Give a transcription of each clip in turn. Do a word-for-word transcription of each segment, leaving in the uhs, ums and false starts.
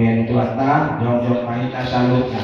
Tuhanta, jongjong ma hita saluhutna.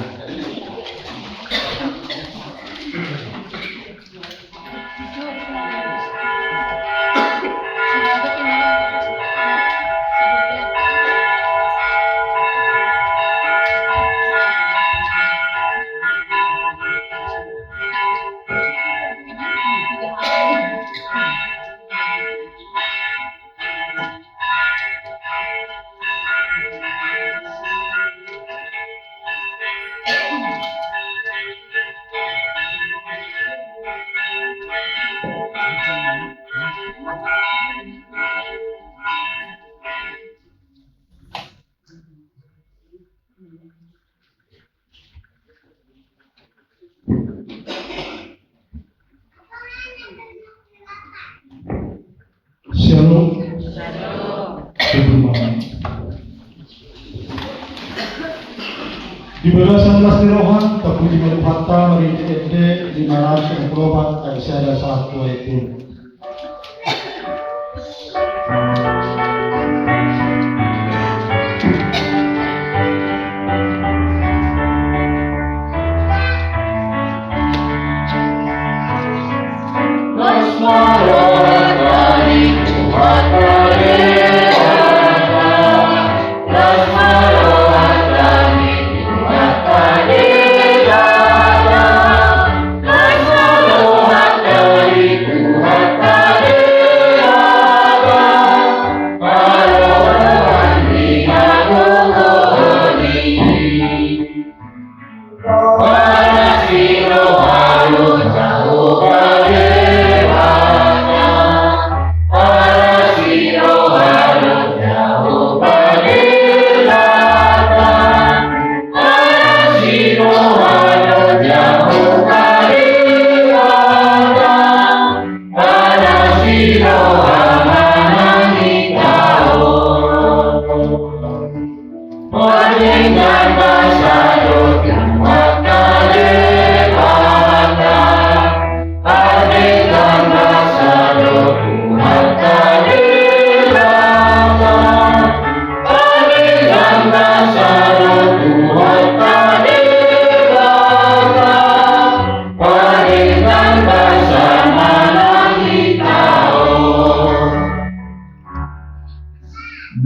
Shalom. Shalom. Di bagasan las ni roha, tapuji ma Tuhanta marende-ende di lima ratus onom pulu opat ayat sada sahat tu ayat tolu.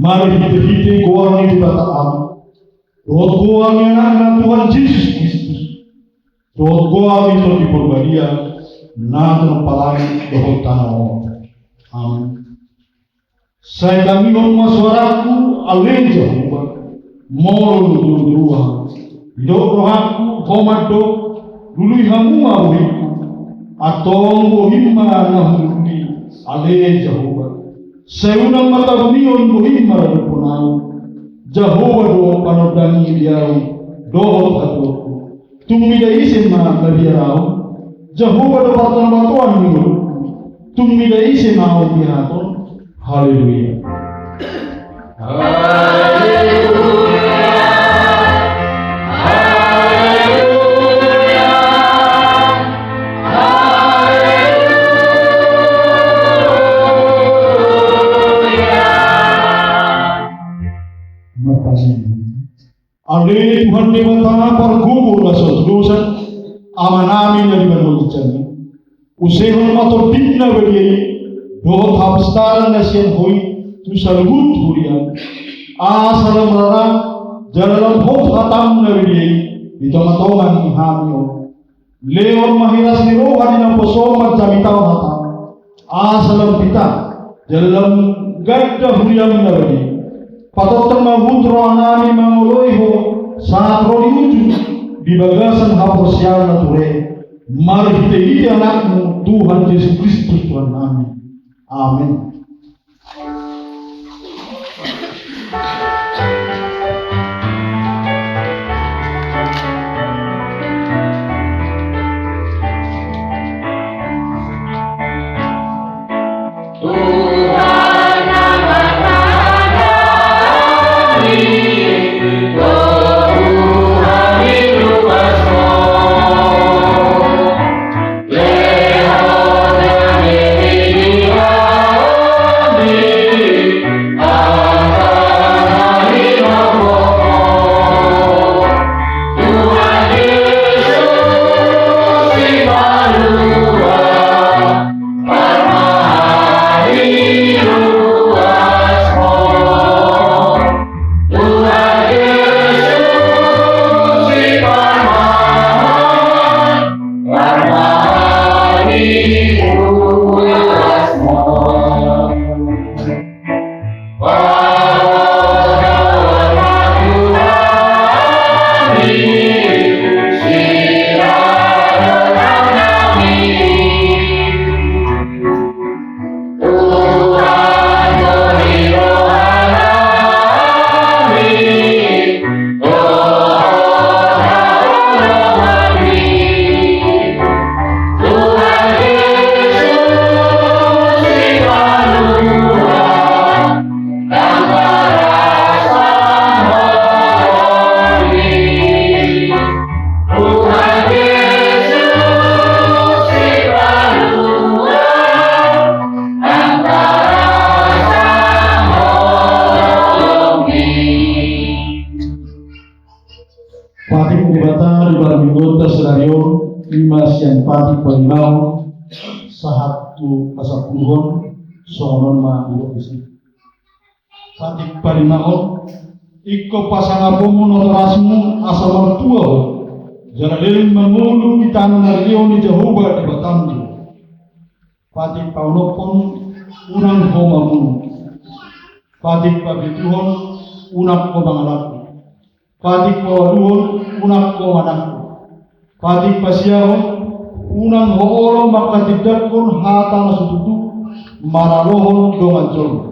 Marhite-hite goar ni Debata Ama, dohot goar ni Anakna Tuhan Jesus Kristus, dohot goar ni Tondi Porbadia, na tumompa langit dohot tano on. Amen. Sai tangihon ma suarangku, ale Jahowa, molo lujur-lujur rohangku. Didok rohangku, Ho mandok, lului hamu ma rohangku. Antong bohim ma na hulului, ale Jahowa. Sai unang ma tabunihon bohim maradophon ahu. Jahowa do panondang ni diau dohot hatuaonku. Tung mida ise ma na biar ahu? Jahowa do partonbatoan ni ngolungku. Tung mida ise ma ahu biarhon? Haleluya. Haleluya. Haleluya. Haleluya. Martangiang. Ale Tuhan Debata pargogo na so hatudosan, Amanami na di banua ginjang i. Usehon ma Tondim na badia i dohot hapistaran na sian Ho i tu saluhut huriaM. Asa lam rara jala lam hot hataM na badia i di tonga-tonga ni hami on. Lehon ma hiras ni roha di naposoM manjamitahon hataM. Asa lam pita jala lam ganda huriaM na badia. Patonton ma huhut rohanami mangoloi Ho sahat ro di ujung di bagasan haporseaon na ture, marhite-hite AnakMu Tuhan Jesus Kristus Tuhannami. Amen. Sarion, ima sian patik palimahon sahat tu pasampuluhon, songon on ma didok disi. Patik palimahon, ingkon pasangaponmu natorasmu asa martua ho, jala leleng mangolu di tano na nilehon ni Jahowa Debatam di ho. Patik paonomhon, unang ho mamunu. Patik papituhon, unang ho mangalangku. Patik paualuhon, unang ho manangko. Patik pasiahon, unang ho olo manghatindanghon hata na so tutu maralohon dongan jolma.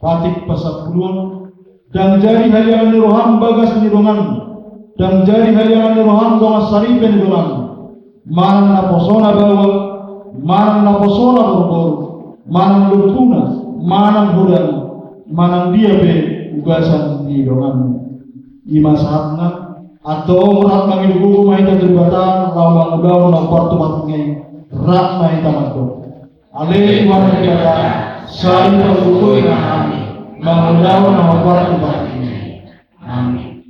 Patik pasampuluhon, ndang jadi haliangan ni roham bagas ni donganmu, ndang jadi haliangan ni roham dongan saripe ni donganmu. Manang naposona baoa, manang naposona boruboru, manang lompuna, manang hodana, manang dia pe ugasan ni donganmu. Ima sahatna. Antong rap mangido gogo ma hita tu Debata laho mangulahon na hombar tu patikna i. Rap ma hita mandok: Ale Tuhan Debata, sai pargogoi ma hami mangulahon na hombar tu patikna i. Amin.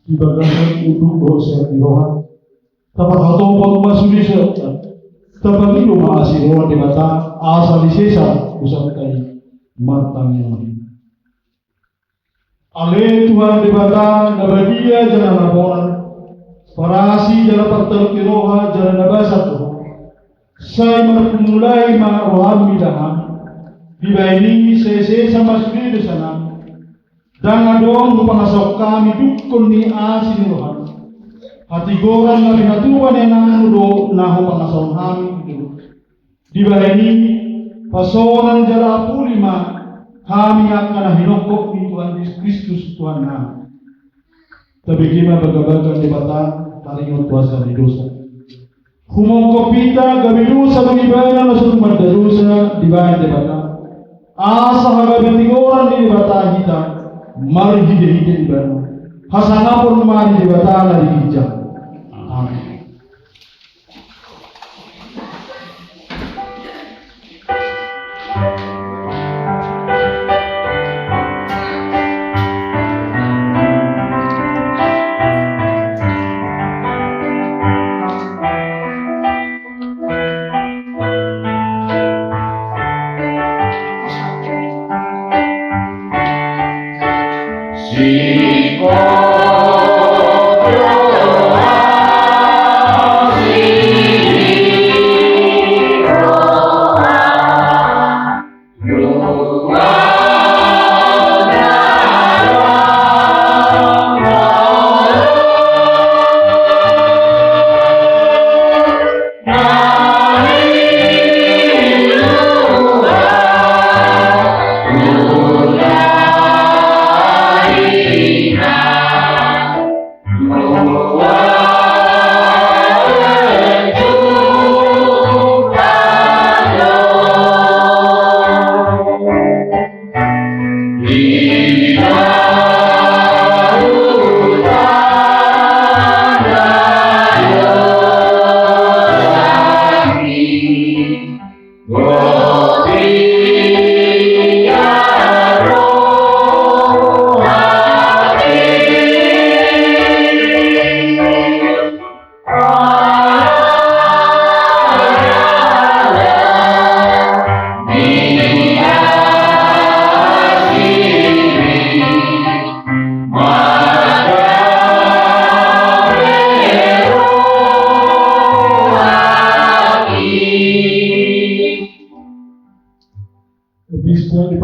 Di bagasan unduk dohot sehat ni roha, taparhatopot ma sude sahatna, tapangido ma asi ni roha ni Debata asa disesa dosanta i. Martangiang ma hita. Ale Tuhan Debata na badia jala na bona, parasi jala partalut ni roha jala na basa tu ho, sai marpumulai ma roham mida hami. Dibahen i sesesa ma sude dosanami. Ndang adong hupangasahon hami dungkon ni asi ni roham. Hatigoran na pinatupa ni anakmu do na hupangasahon hami tu ho. Dibahen i, pasonang jala apuli ma hami angka na hinophop ni Tuhan Jesus Kristus Tuhannami. Tabege ma bagabaga ni Debata, taringot tu hasesaan ni dosa. Humongkop hita gabe dosa do ibana na so tumanda dosa dibahen Debata. Asa hagabe tigoran ni Debata hita marhitehite ibana. Hasangapon ma di Debata na di ginjang. Amin.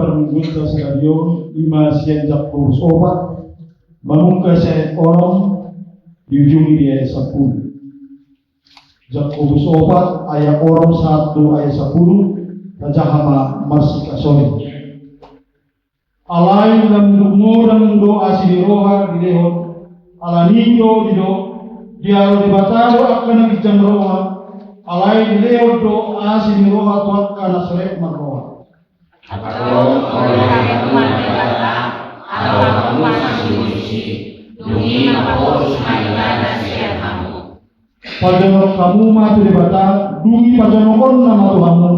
Parmingguanta sadari on, ima sian Jakobus opat, mamungka sian ayat onom, diujungi di ayat sampulu. Jakobus opat, ayat onom sahat tu ayat sampulu, tajaha ma marsikasori. Alai lam dung modang do asi ni roha dilehon, ala ni i do didok, dialo Debata do angka na ginjang roha, alai dilehon do asi ni roha tu angka na so ret marroha. Antong olo hamu ma Debata, alo hamu ma sinususi, dung i ma porus ma ibana sian hamu. Pajonok hamu ma tu Debata, dung i pajonokonna ma tu hamu.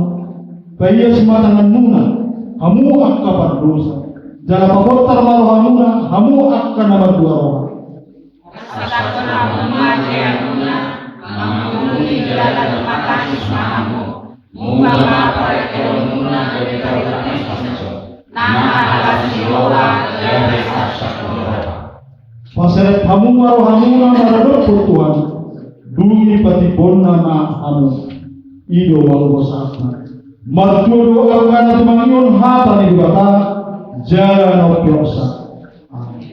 Paias ma tanganmuna, hamu angka pardosa, jala pabontar ma rohamuna, hamu angka na martua roha. Sasat hamu ma di hamuna, mangulungi jala tumakas ma hamu. Munga ma parengkelonmuna gabe tarlumobi, nang halas ni roha gabe arsak ni roha. Paseret hamu ma rohamuna maradophon Tuhan, dung i patimbonna ma hamu. I do ualu sahatna. Martua do angka na tumangihon hata ni Debata, jala na umpeopsa. Amen.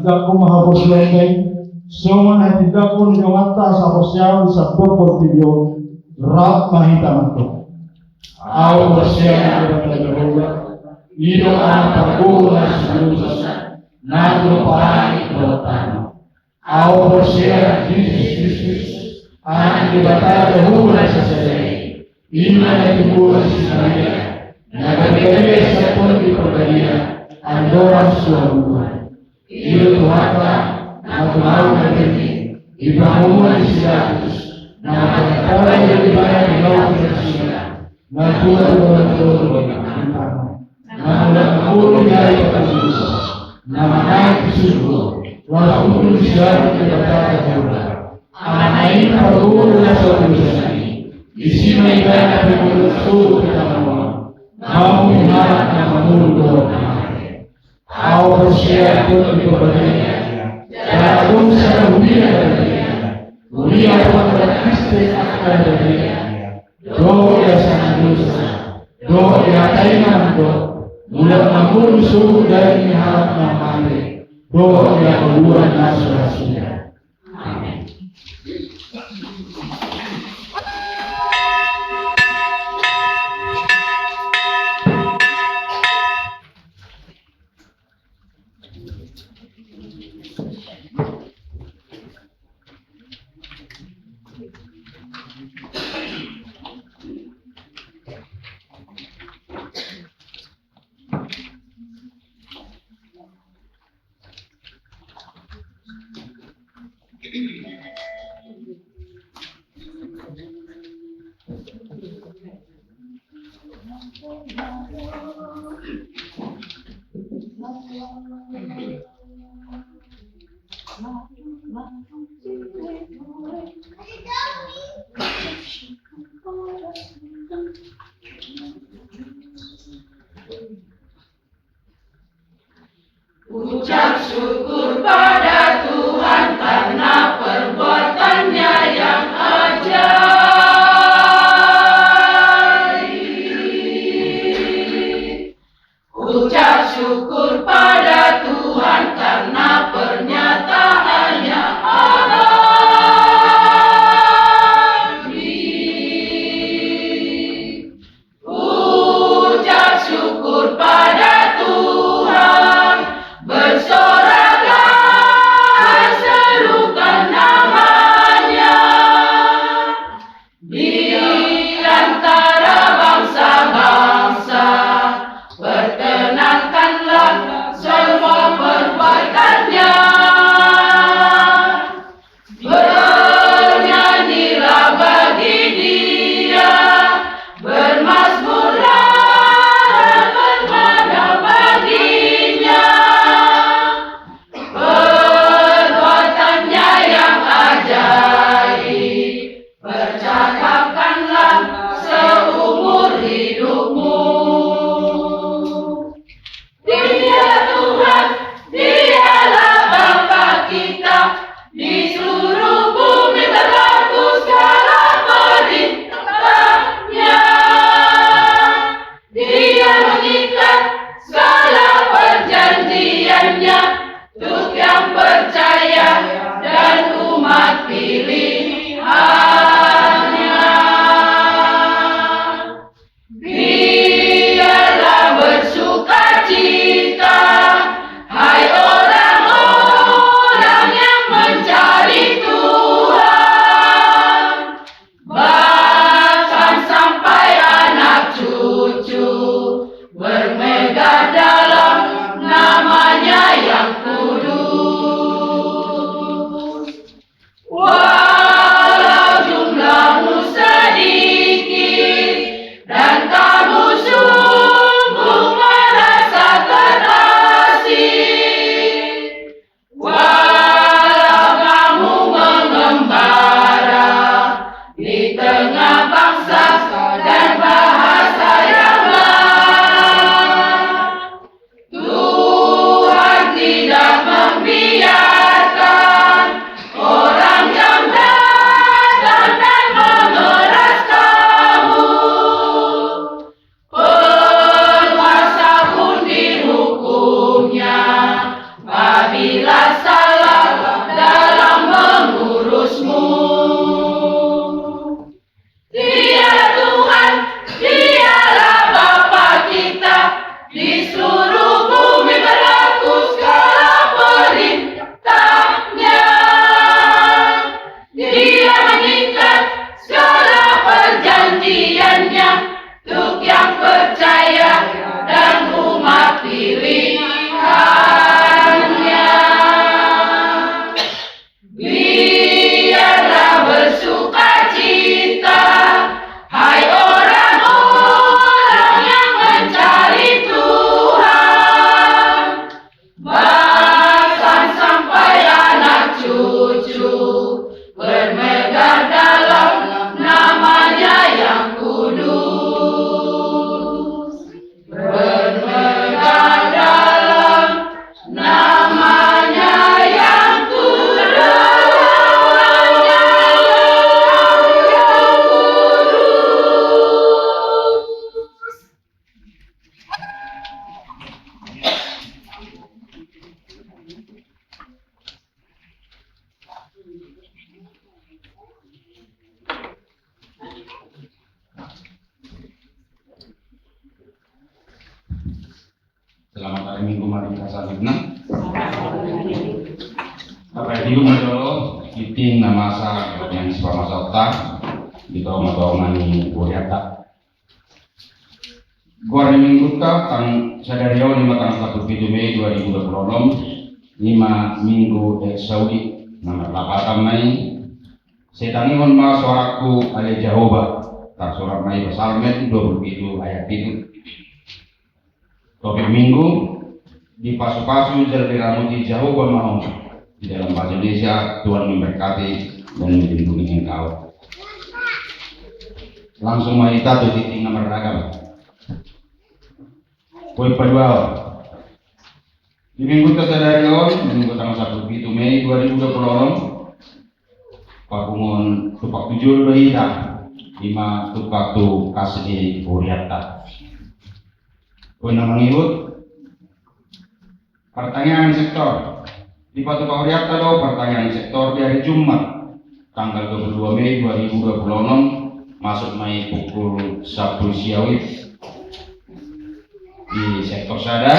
Hatindanghon ma haporseaon, songon hatindanghon ni donganta saporseaon di sandok portibi on, rap ma hita mandok. Ahu porsea di Debata Jahowa, i do Ama parboru na so di ulos, na tumompa langit dohot tano. Ahu porsea di Jesus Kristus, Anak ni Debata Jahowa na sasada i, i ma na tinumba sian Maria, na gabe sian Tondi Parbadia, andorang so habubuhan. I do Tuhanta, na tumau na tinggi, di pangomoan ni si Pilatus, na mangalangka ibana di naung pinarsilang, na tua tu banua toru, na mulak mangolu di ari parpudi, na manaek tu surgo, laos hundul di sibahen Debata Jahowa. Amanna i parboru na so di ulos i, disi ma ibana pe molo sogot tu tano on, mamungka halak na mangolu dohot na mate. Ahu porsea di Tondi Parbadia, jala adong sada huria na badia, huria tu angka na Kristen angka na badia, dohot di hasangapon dosa, dohot di hata i na mandok, mulak mangolu sogot daging ni halak na mate, dohot di hangoluan na so ra suda. Amen. Ucap syukur pada Tuhan karena perbuatan-Nya yang ajaib. Ucap syukur pada Tuhan karena pernyataan-Nya ajaib. Sabibna. Apa itu modal tingting na masa yang sipamasatta di tonga-tonga ni huriatta. Goar ni mingguta tang sadari on ima tanggal sampulu pitu Mei dua ribu dua puluh enam, ima minggu Eksaudi, na marlapatan ma i. Sai tangihon ma soarangku ale Jahowa, tarsurat ma i Psalmen dua puluh pitu ayat pitu. Topik minggu: Dipasu-pasu jala diramoti Jahowa ma ho. Di dalam bahasa Indonesia, Tuhan memberkati dan melindungi engkau. Langsung ma hita tu tingting na marragam. Poin paduahon. Di mingguta sadari on, minggu tanggal sampulu pitu Mei dua ribu dua puluh enam, papunguhon tumpak tu jolo do hita, ima tumpak tu kas ni huriatta. Poin na mangihut, partangiangan sektor. Dipatupa huriatta do partangiangan sektor di hari Jumat, tanggal dua puluh dua Mei dua ribu dua puluh enam, masuk ma i pukul sampulu sia WIB. Di sektor sada,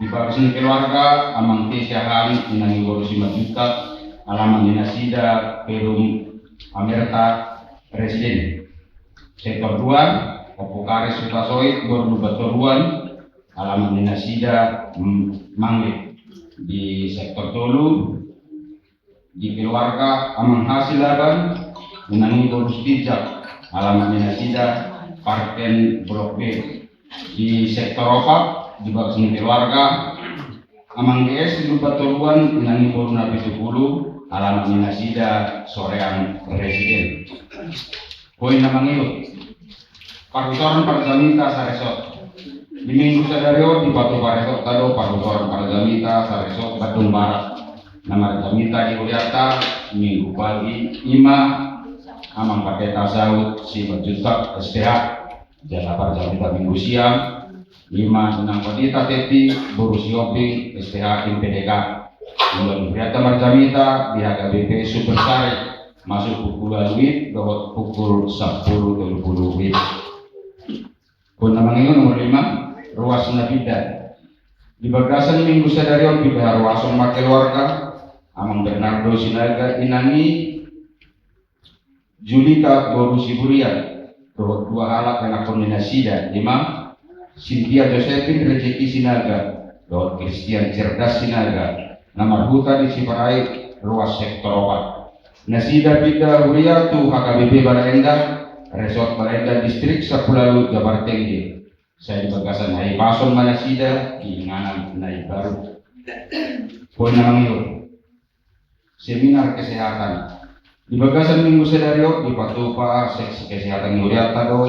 di bagas ni keluarga, Amang T. Siahaan, Inang i boru Simanjuntak, alamat ni nasida Perum Amerta, Residen. Sektor dua, Ompu Karis Hutasoit, boru Lumbantoruan, alamat ni nasida, mm, Manglit. Di sektor tolu, di keluarga Amang H. Silaban, Inang i boru Sitinjak, alamat ni nasida Parken Blok B. Di sektor opat, di bagas ni keluarga Amang G S Lumbantoruan, Inang i boru Napitupulu, alamat ni nasida Soreang Residen. Poin na mangihut, parhusoran parjamita saresort. Di minggu sadari on dipatupa resortta do parhusoran parjamita saresort Bandung Barat. Na marjamita di huriatta minggu pagi ima Amang Pandita Saud Simanjuntak, S T H. Jala parjamita minggu siang ima Inang Pandita Tepi boru Sihombing, S T H, M P D K. Ulaon huriatta marjamita di H K B P Sumbersari, masuk pukul ualu WIB dohot pukul sampulu tolu pulu WIB. Poin na mangihut nomor lima, ruas na pinda. Di bagasan minggu sadari on pinda haruason ma keluarga Amang Bernardo Sinaga, Inang i Julita boru Siburian, dohot dua halak anakkon ni nasida, ima Sintia Josephine Rejeki Sinaga dohot Christian Cerdas Sinaga, na marhuta di Siparai, ruas sektor opat. Nasida pinda huria tu H K B P Bale Endah, Resort Bale Endah, Distrik Sampulu Ualu, Jabar Tengge. Sai di bagasan hahipason ma nasida di inganan na imbaru. Poin na mangihut, seminar kesehatan. Di bagasan minggu sadari on dipatupa seksi kesehatan ni huriatta do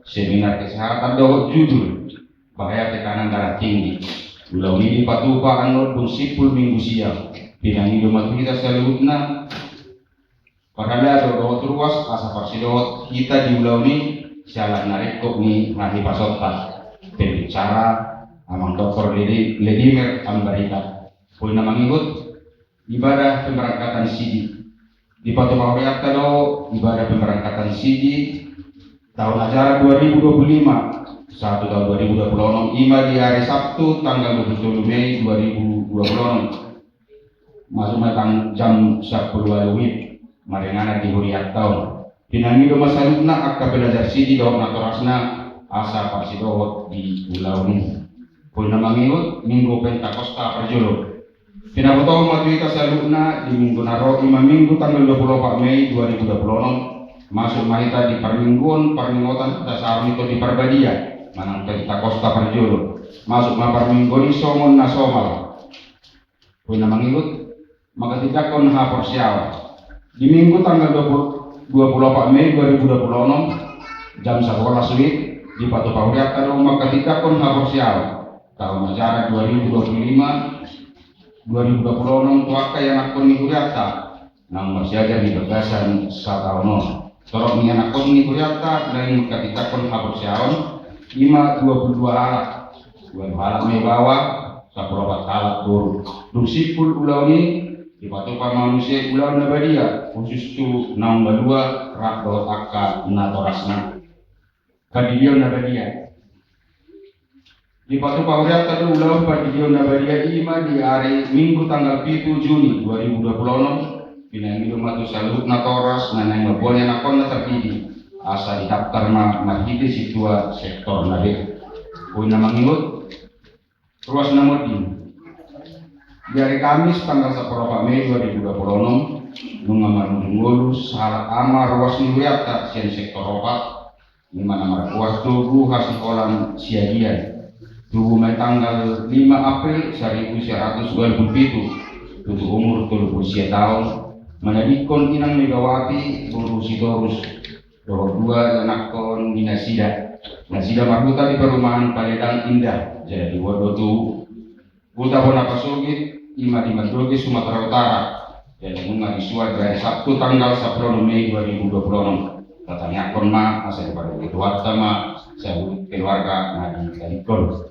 seminar kesehatan dohot judul Bahaya Tekanan Darah Tinggi. Ulaon i dipatupa annon dung simpul minggu siang. Pinangido ma tu hita saluhutna, parhalado dohot ruas asa parsidohot hita di ulaon i siala na ringkot ni hahipasonta. Pembicara Amang Doktor Ledi-, Ledimer Ambarita. Poin na mangihut, ibadah pemberangkatan sidi. Dipatupa huriatta do ibadah pemberangkatan sidi tahun ajaran dua ribu dua puluh lima satu tahun dua ribu dua puluh enam, ima di hari Sabtu tanggal dua puluh tolu Mei dua ribu dua puluh enam. Masuk ma i tang jam sampulu ualu WIB, maringanan di huriatta on. Pinangido ma saluhutna angka pelajar sidi dohot natorasna asa parsidohot di ulaon i. Poin na mangihut, Minggu Pentakosta parjolo. Pinabotohon ma tu hita saluhutna di minggu na ro, ima Minggu tanggal dua puluh opat Mei dua ribu dua puluh enam, masuk ma hita di parmingguon parningotan hita saur matua di Parbadia manang Pentakosta parjolo. Masuk ma parmingguon i songon na somal. Poin na mangihut, manghatindanghon haporseaon. Di Minggu tanggal dua puluh, dua puluh opat Mei dua ribu dua puluh enam, jam sabolas WIB, dipatupa huriatta do manghatindanghon haporseaon tahun ajaran dua ribu dua puluh lima dua ribu dua puluh enam tu angka ianakhon ni huriatta naung marsiajar di bagasan sataon on. Torop ni ianakhon ni huriatta naeng manghatindanghon haporseaon ima dua puluh dua halak. Dua puluh halak ma i baoa, sampulu opat halak boru. Dung simpul ulaon i, dipatupa ma muse ulaon na badia, khusus tu naung malua rap dohot angka natorasna. Pandidion na badia. Dipatupa hurianta do ulaon pandidion na badia i ma di ari Minggu tanggal pitu Juni dua ribu dua puluh enam, pinangido ma tu saluhut natoras na naeng mamboan anakkonna tardidi, asa didaptar ma marhite sintua sektorna be. Poin na mangihuthon, ruas na monding. Di ari Kamis tanggal sampulu opat Mei dua ribu dua puluh enam, nunga marujung ngolu sahalak ama ruas ni hurianta sian sektor opat, i ma na margoar Togu Hasiholan Siagian, tubu ma i tanggal lima April saribu sia ratus ualu pulu pitu, tutu umur tolu pulu sia taon, manadingkon inang Megawati boru Sitorus dohot dua ianakhon ni nasida. Nasida marhuta di perumahan Paledang Indah, jala diboan do tu Huta Bona Pasogit, i ma di Mandoge, Sumatera Utara. Jala nunga disuat di ari Sabtu tanggal sampulu onom Mei dua ribu dua puluh enam. Tatangiangkon ma asa dipargogoi Tuhanta ma saluhut keluarga na ditadingkon.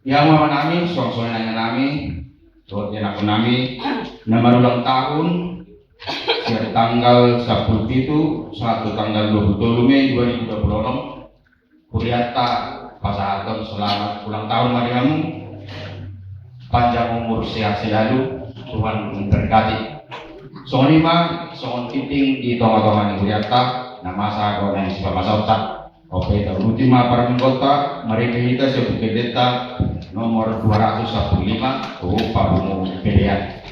Ia ma, amanami, suang songon i nang inanami dohot ianakhonnami na marulang tahun, sian tanggal sampulu pitu sahat tu tanggal dua pulu tolu Mei dua ribu dua puluh enam. Hurianta pasahathon selamat ulang tahun ma di hamu. Panjang umur, sehat selalu, Tuhan memberkati. Songon i ma, songon tingting di tongatonga ni hurianta, na masa dohot na sipamasaonta. Ope, tauduti ma parmingguonta, marende hita sian Buku Endenta nomor dua ratus sampulu lima, tu Papungu Pelean.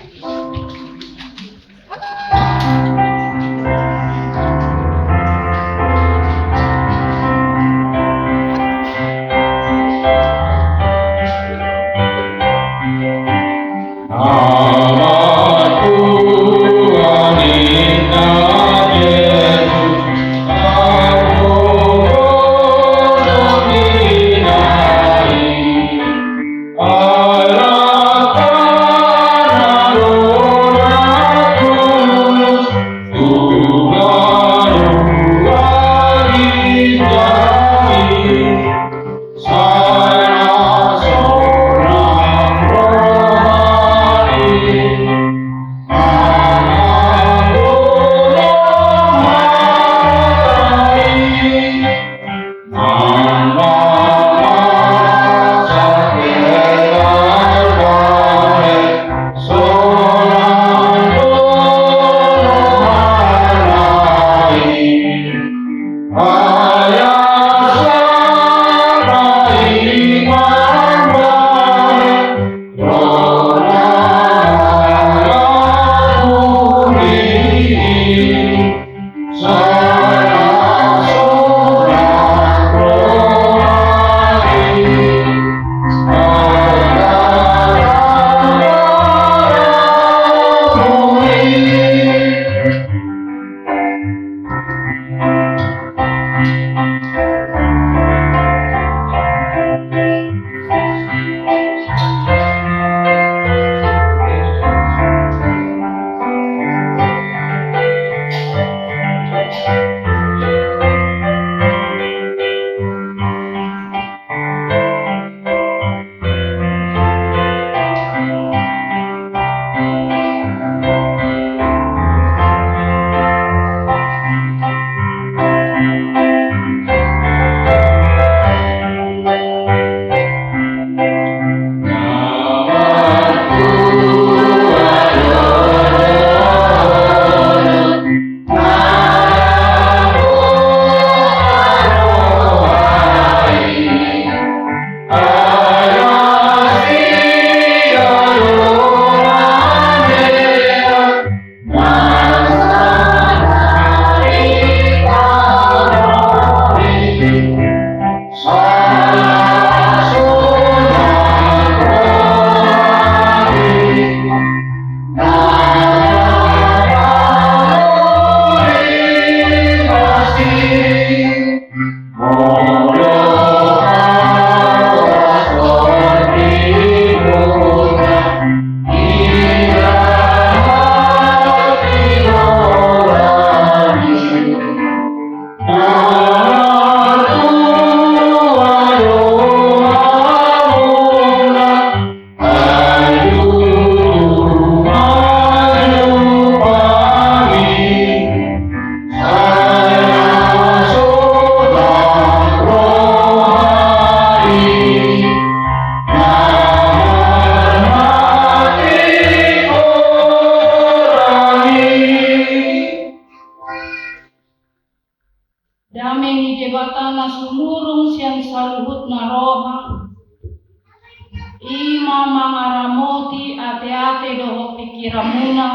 maramoti ateate dohot pingkiranmuna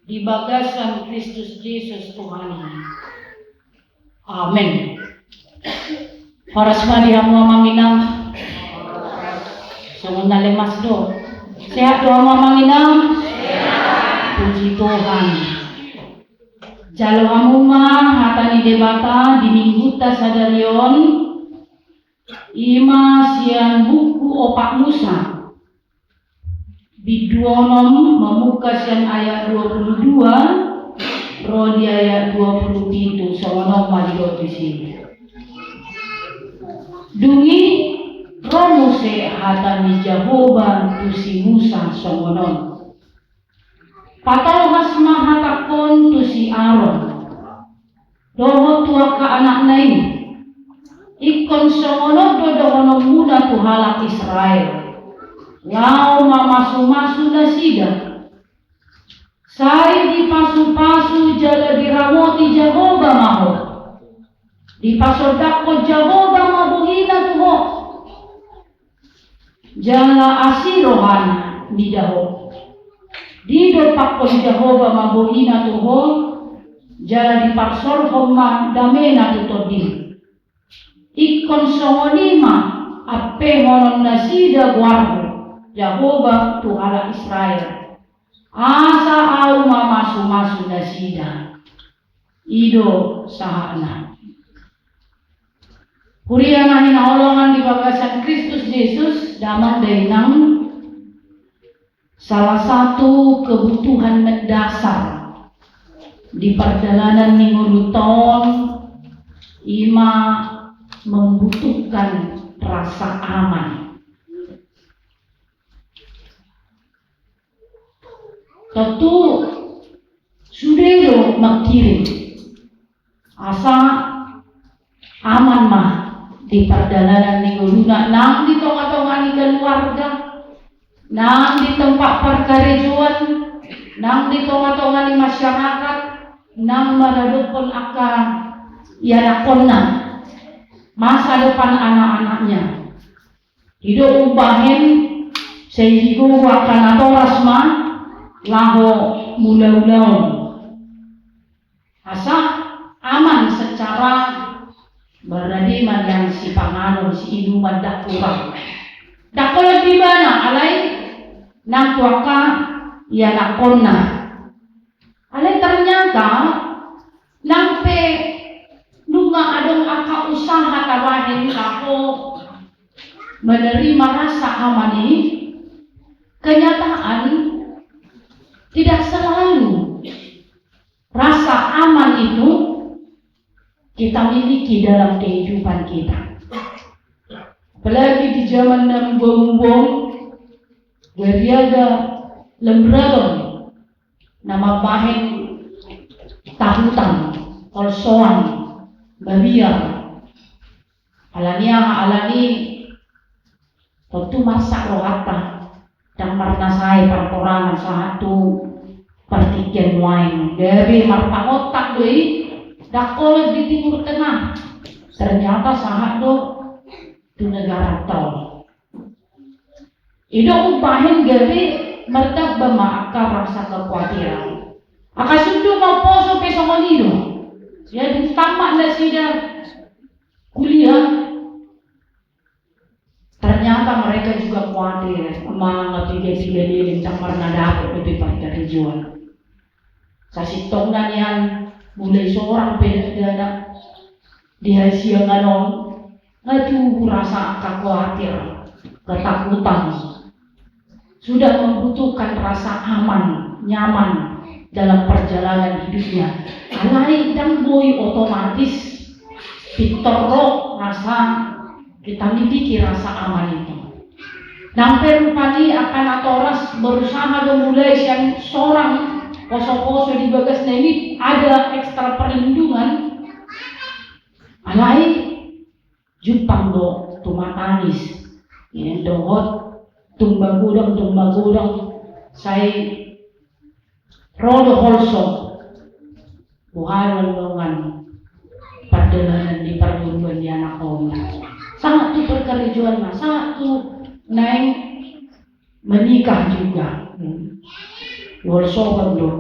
di bagasan Kristus Jesus Tuhan i. Amen. Horas ma di hamu amang inang. Songon na lemas do. Sehat do hamu amang inang? Puji Tuhan. Jalo hamu ma hata ni Debata di minggunta sadari on, i ma sian buku Opat Musa. Bindu onom, mamungka sian ayat dua puluh dua ro di ayat dua puluh pitu, songon on ma didok disi. Dung i ro muse hata ni Jahowa tu si Musa songon on: Patolhas ma hatangkon tu si Aron dohot tu angka anakna i. Ingkon songon on do dohononmuna tu halak Israel, laho mamasumasu nasida. Sai dipasupasu jala diramoti Jahowa ma ho. Dipasondanghon Jahowa ma bohina tu ho, jala asi rohana mida ho. Didompakkon Jahowa ma bohina tu ho, jala diparsorhon ma damena tu tondim. Ingkon songon i ma ampehonon nasida goarhu Jahowa tu halak Israel, asa ahu mamasumasu nasida. I do sahatna. Huria na hinaholongan di bagasan Kristus Jesus, damang dainang, salah satu kebutuhan mendasar di pardalanan ni ngolunta on, i ma membutuhkan rasa aman. Tontu sude do mangkirim asa aman ma di pardalanan ni ngoluna, nang di tongatonga ni keluarga, nang di tempat parkarejoan, nang di tongatonga ni masyarakat, nang maradophon angka ianakhonna, masa depan anak-anaknya. I do umbahen sai digogo angka natoras ma laho mangula ulaon. Asa aman secara berarti ma nian sipanganon, siinuman, ndang kurang. Ndang holan di ibana, alai nang tu angka ianakhonna. Alai ternyata nang pe nunga adong angka usaha tabahen laho menerima rasa aman i, kenyataan tidak selalu rasa aman itu kita miliki dalam kehidupan kita. Apalagi di zaman na mubomubom, gariada lam ragam na mambahen takutan, holsoan, mabiar. Alani aha? Alani tontu marsak rohanta, ndang marnasae parhorasan sahat tu partingkian nuaeng. Gabe marpangontak do i, ndang holan di Timur Tengah, ternyata sahat do tu negara tol. I do umbahen gabe martamba ma angka rasa kekuatiran. Angka sundut na umposo pe songon i do. Ya, dung tamat nasida kuliah, ternyata mereka juga khawatir, mangapiga-piga leleng, ndang marna dapot dope parkarejoan. Sasintongna nian, mulai sorang pe dakdanak di hasiangan on, nga tubu rasa khawatir, ketakutan. Sudah membutuhkan rasa aman, nyaman dalam perjalanan hidupnya. Alai ndang boi otomatis pintor ro rasa kita miliki rasa aman itu. Nang pe rupani angka natoras berusaha do mulai sian sorang poso-poso di bagasna i ada ekstra perlindungan. Alai jumpang do tumatangis. Ia dohot tung magodang, tung magodang, sai ro do holso. Boha do dongan pardalanan ni parngoluan ni anak on. Sahat tu parkarejoanna, sahat tu naeng menikah juga. Wal sobat do.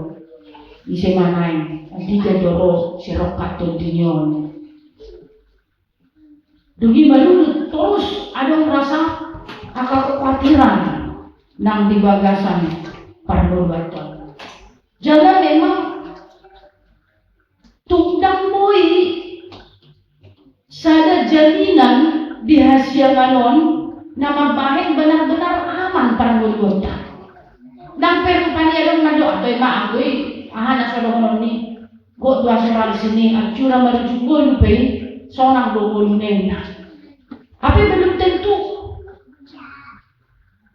Ise ma naeng, andigan do ro sirongkap tondi ni on. Dung i malulut, torus adong rasa angka kekhawatiran nang di bagasan parngoluanta. Jala memang tung ndang boi sada jaminan di hasiangan on na mambahen benar-benar aman parngoluanta. Ndang pe rupani adong mandok, atau ima anggo i, aha na so dohonon ni, gok do asuransi ni, anjuran marujung ngolu pe i, sonang do ngolu ninna. Tapi belum tentu.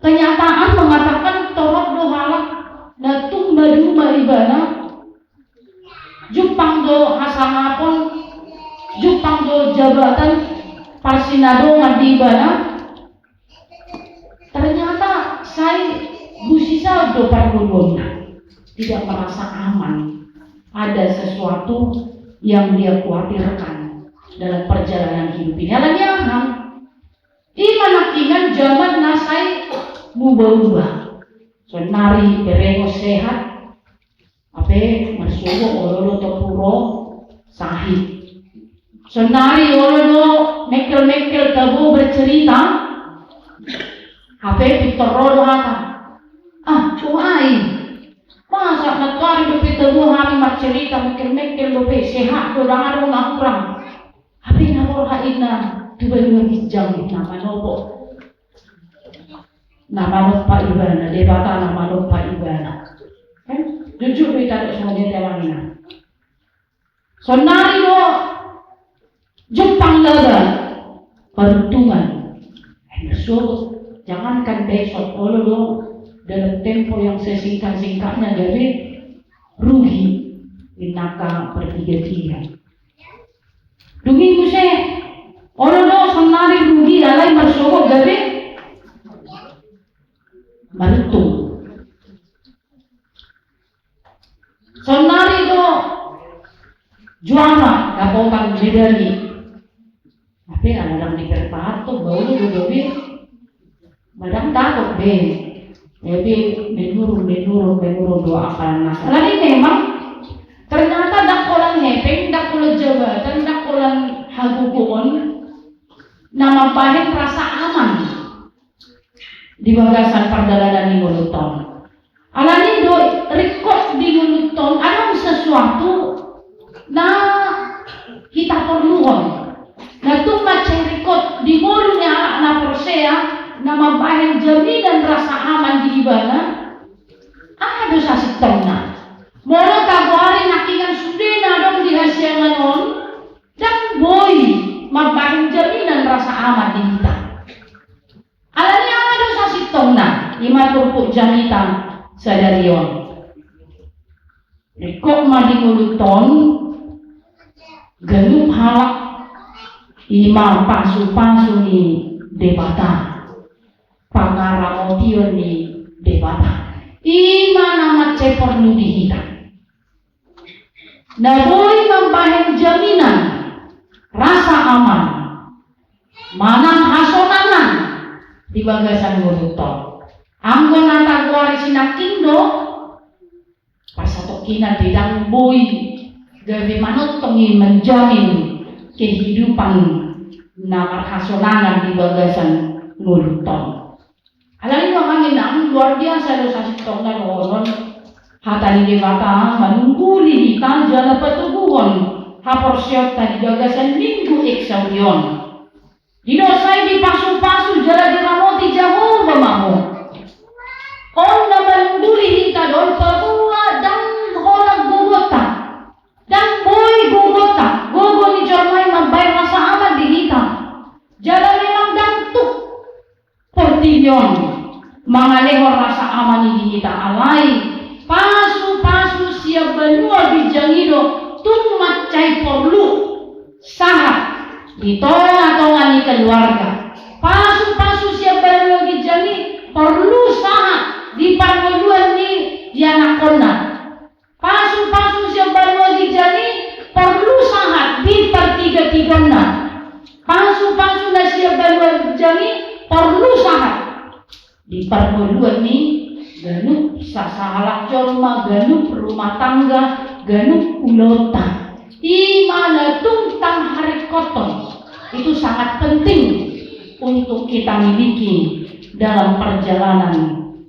Kenyataan mengatakan torop do halak na tung maduma ibana, jumpang do hasangapon, jumpang do jabatan parsinadongan di ibana, ternyata sai busisaut do parngoluanna, tidak merasa aman. Ada sesuatu yang dia khawatirkan dalam perjalanan hidup ini. Alani aha? Ima nangkiningan jaman na sai muba-uba. Sonari berengon sehat, hape marsogot olo do tompu ro sahit. Sonari olo do mengkel-mengkel tabo bercerita, hape pintor ro do hata. Ah, cuai. Masa nantoari dope tabo hami marcerita, mengkel-mengkel dope, sehat do, ndang adong na hurang. Hape na borhat inna tu banua ginjang na manopo, na manompa ibana, Debata na manompa ibana. Kan? Jujur do i tadok songon i temanina. Sonari do jumpang laba paruntungan. Eh, marsogot. Jangankan besok, olo do dalam tempo yang sesingkat-singkatnya gabe rugi. Inna angka partiga-tiga. Dung i muse, olo do sonari rugi alai marsogot gabe maruntung. Sonari do juara, dapotan medali. Hape ala ndang diperpahatto, baru do gabe. Madang dapot be. Jadi menurun, menurun, menurun do angka na. Alani memang ternyata ndang holan hepeng, ndang holan jabatan, ndang holan hagogoon na mambahen rasa aman di bagasan pardalanan ni ngolunta on. Alani do ringkot di ngolunta on adong sesuatu na hita porluhon. Na tung mansai ringkot di ngolu ni halak na porsea na mambahen jaminan rasa aman di ibana. Aha do sasintongna? Molo tagoari nangkiningan sude na adong di hasiangan on, ndang boi mambahen jaminan rasa aman di hita. Alani aha do sasintongna? Ima turpuk jamita sadari on. Ringkot ma di ngolunta on ganup halak ima pasu-pasu ni Debata, pangaramotion ni Debata. Ima na mansai porlu di hita. Na boi mambahen jaminan rasa aman manang hasonangan di bagasan ngolunta on. Anggo na tagoari sinangkin do, pasatongkinan pe ndang boi gabe manongtong i menjamin kehidupan na marhasonangan di bagasan ngolunta on. Alani do hami nang luar biasa do sasintongna dohonon hata ni Debata manungguli hita jala patoguhon haporseaonta di bagasan Minggu Eksaudi on. Didok sai dipasu-pasu jala diramoti Jahowa ma ho. On na manungguli hita do on paboa ndang holan gogonta. Ndang boi gogonta, gogo ni jolma i mambahen rasa aman di hita. Jala memang ndang tuk portibi on mangalehon rasa aman i di hita, alai pasu-pasu sian banua ginjang i do tung mansai porlu sahat di tonga-tonga ni keluarga. Pasu-pasu sian banua ginjang i porlu sahat di parngoluan ni ianakhonna. Pasu-pasu sian banua ginjang i porlu sahat di partigatigaonna. Pasu-pasu na sian banua ginjang i porlu sahat di parngoluan haluaon ni ganup sasahalak jolma, ganup rumah tangga, ganup ulaonta. I ma na tung tangharingkothon. Itu sangat penting untuk kita miliki dalam perjalanan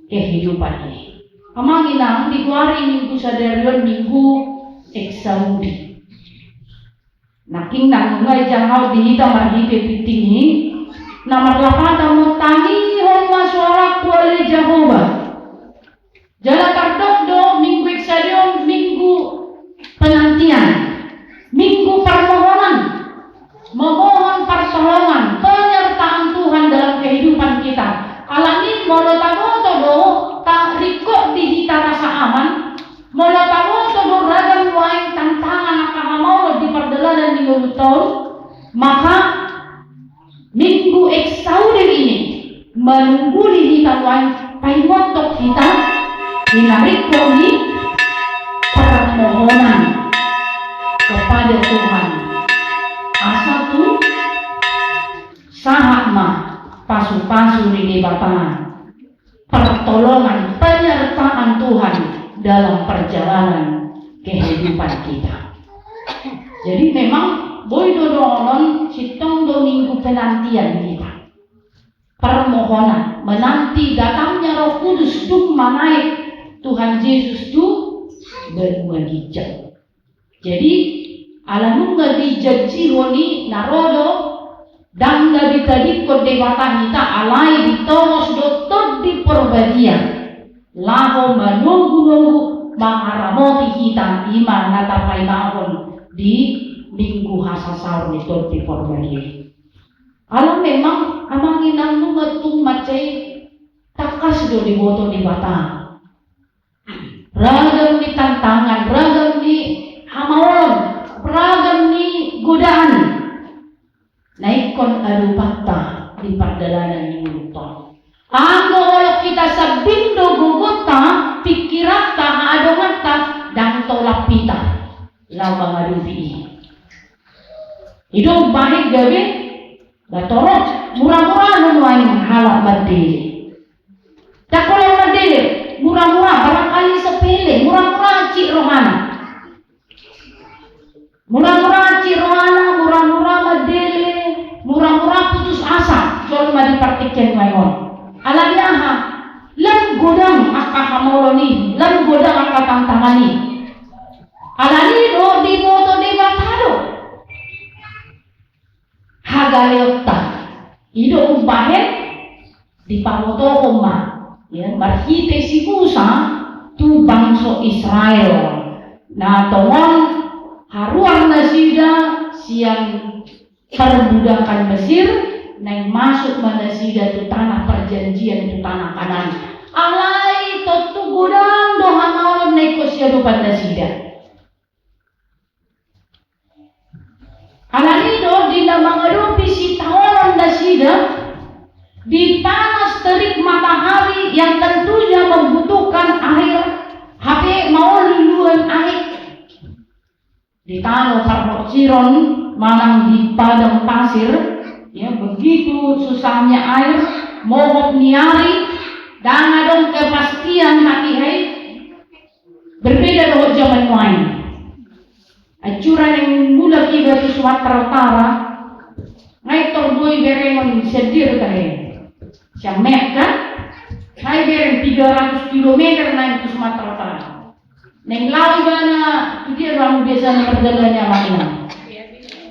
kehidupan ini. Amang inang, digoari Minggu sadari on Minggu Exaudi. Nangkin na nunga dijangkon di hita marhite tingki i, na marlapatan ma tangihon ma suarangku ale Jahowa. Jala tardok do Minggu Exaudi on Minggu penantian, Minggu permohonan, memohon pertolongan, penyertaan Tuhan dalam kehidupan kita. Alani molo taboto do, taringkot di hita rasa aman, molo taboto do ragam nuaeng tantangan angka hamaolon di pardalanan ni ngolunta on, maka Minggu Exaudi ini manungguli hita nuaeng paingothon hita di na ringkot ni permohonan kepada Tuhan. Asa tung sahat ma pasu-pasu ni Debata, pertolongan, penyertaan Tuhan dalam perjalanan kehidupan kita. Jadi memang boi do dohonon sintong do minggu penantian kita. Permohonan, menanti datangnya Roh Kudus dung manaek Tuhan Jesus tu banua ginjang. Jadi, ala nunga dijanjihon i na ro do, ndang na ditadingkon Debata hita alai ditongos do Tondi Porbadia laho manogu-nogu mangaramoti hita, i ma na tapaimahon di Minggu Hasasaor ni Tondi Porbadia. Ala memang amang inang nunga tung mansai tangkas do diboto Debata. Ragam ni tantangan, ragam ni hamaolon, ragam ni godaan na ingkon adopanta di pardalanan ni ngolunta on. Anggo olo hita sambing do gogonta, pingkiranta, haadonganta, ndang tolap hita laho mangadopi i. I do umbahen gabe, ba torop, mura-mura do nuaeng halak mandele. Ndang holan mandele, mura-mura, barangkali sepele, mura-mura ancik rohana. Mura-mura ancik rohana, mura-mura mandele, mura-mura putus asa jolma di partingkian nuaeng on. Alani aha? Lam godang angka hamaolon i, lam godang angka tantangan i. Alani do diboto Debata do hagaleonta. I do umbahen dipabotohon ma, ya, marhite si Musa tu bangso Israel na tongon haruar nasida sian perbudakan Mesir, naeng masuk ma nasida tu tanah perjanjian, tu tanah Kanaan. Alai tontu godang do hamaolon na ingkon siadopan nasida. Alani do di na mangadopi sitaonon nasida di panas terik matahari yang tentunya membutuhkan air, hape maol luluan aek. Di tano parhorsiron manang di padang pasir, ya, begitu susahnya air, mohop ni ari, ndang adong kepastian hatiha i. Berbeda dohot jaman nuaeng. Anjuran naeng mulak iba tu Sumatera Utara, nunga tor boi berengon sian dia do tahe. Sian Mekah, nunga bereng tiga ratus kilometer naeng tu Sumatera Utara. Naeng laho ibana tu dia do hamu biasana mardalan, amang inang?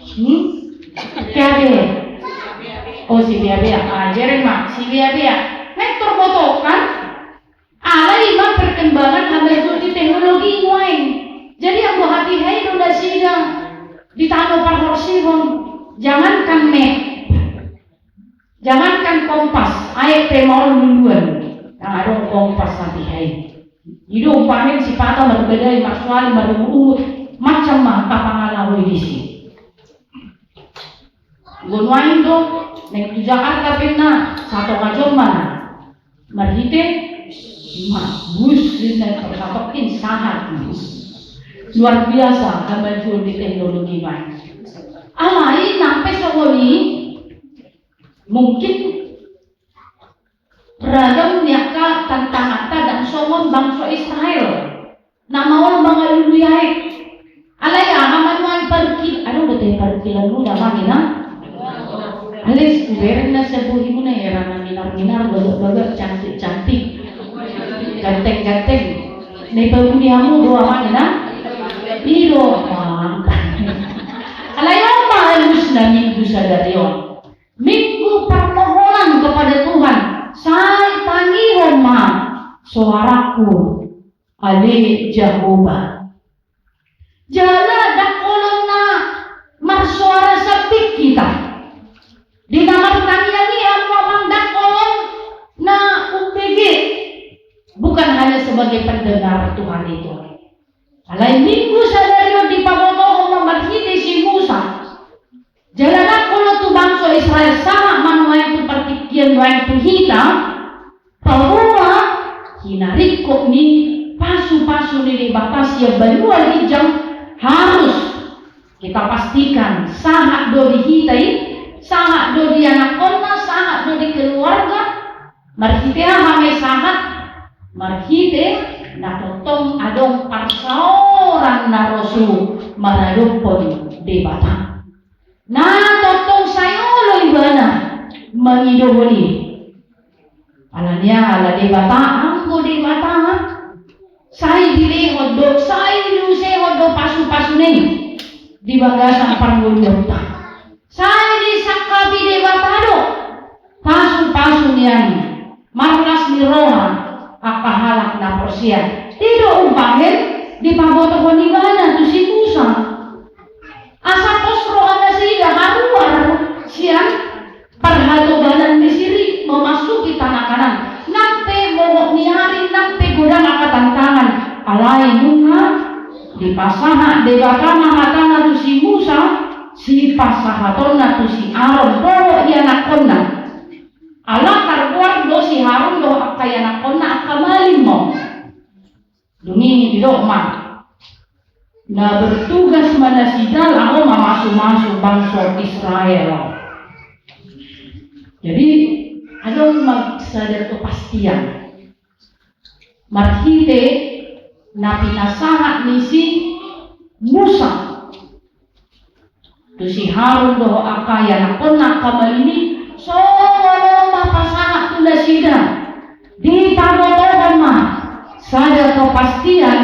Hmm? Keabea. Oh, Sibeabea. Ah, bereng ma Sibeabea. Nunga tor botohon. Alai ma perkembangan hamajuon ni teknologi nuaeng. Jadi anggo hatiha i do nasida di tano parhorsiron, jangankan map, jangankan kompas, aek pe maol luluan. Ndang adong kompas hatiha i. I do umbahen sipata marbadai, marsoali, marungut-ungut, macam ma angka pangalaho i disi. Anggo nuaeng do, naeng tu Jakarta pe na satonga jom ma na marhite ma bus, na satonga jom sahat. Luar biasa hamajuon ni teknologi nuaeng. Alai nang pe songon i, mungkin ragam ni angka tantanganta ndang songon bangso Israel na maol mangalului aek. Alai aha ma nuaeng parungkil, adong do tahe parungkilonmuna, amang inang? Alai hubereng na sabuhimuna, hera na minar-minar, bagak-bagak, cantik-cantik, ganteng-ganteng. Na ipabuni hamu do, amang inang? I do, amang. Alai on ma alusna Minggu sadari on. Minggu permohonan kepada Tuhan. Sai tangihon ma soarangku, ale Jahowa. Jala ndang olo na marsoara sambing hita. Di na martangiang i, amang, ndang olo na umbege. Bukan hanya sebagai pendengar Tuhan itu. Alai Minggu sadari on dipabotohon ma marhite si Musa. Jala ndang olo tu bangso Israel, sahat ma nuaeng tu partingkian, nuaeng tu hita, bahwa hinaringkot ni pasu-pasu ni Debata sian banua ginjang harus kita pastikan sahat do di hita i, sahat do di anakkonna, sahat do di keluarga. Marhite aha ma i sahat? Marhite na tongtong adong parsaoran na ro maradophon Debata. Na tongtong sai olo ibana mangidohon i. Alani aha? Ala Debata, anggo Debata, sai dilehon do, sai diusehon do pasu-pasuna i di bagasan parngoluanta. Sai disangkapi Debata do pasu-pasu nian, marlas ni roha angka halak na porsea. I do umbahen dipabotohon ibana tu si Musa. Asa pos roha nasida haruar sian parhatobanan Mesir i, memasuki tanah Kanaan. Nang pe mohop ni ari, nang pe godang angka tantangan. Alai nunga dipasahat Debata ma hatana tu si Musa, sipasahatonna tu si Aron dohot ianakkonna. Ala targoar do si Harun dohot angka ianakkonna angka malim ma on. Dung i didok ma, na bertugas ma nasida laho mamasu-masu bangso Israel. Jadi, adong ma sada kepastian marhite na pinasahat ni si Musa tu si Harun dohot angka ianakkonna angka malim i, songon on ma pasahat tu nasida. Dipabotohon ma sada kepastian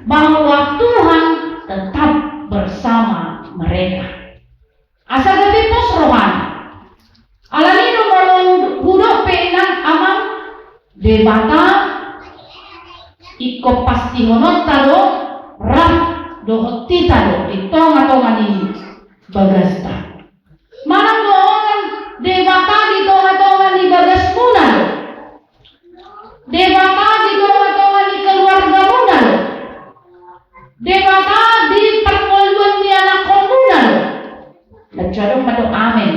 bahwa Tuhan tetap bersama mereka. Asa gabe pos rohana. Alani do molo hudok pe, inang, amang, Debata ingkon pastihononta do, rap dohot hita do di tonga-tonga ni bagasta. Manang do holan Debata di tonga-tonga ni bagasmuna do. Debata di tonga-tonga ni keluargamuna do. Debata di parngoluan ni anakkonmuna do. Langsung adong mandok amen.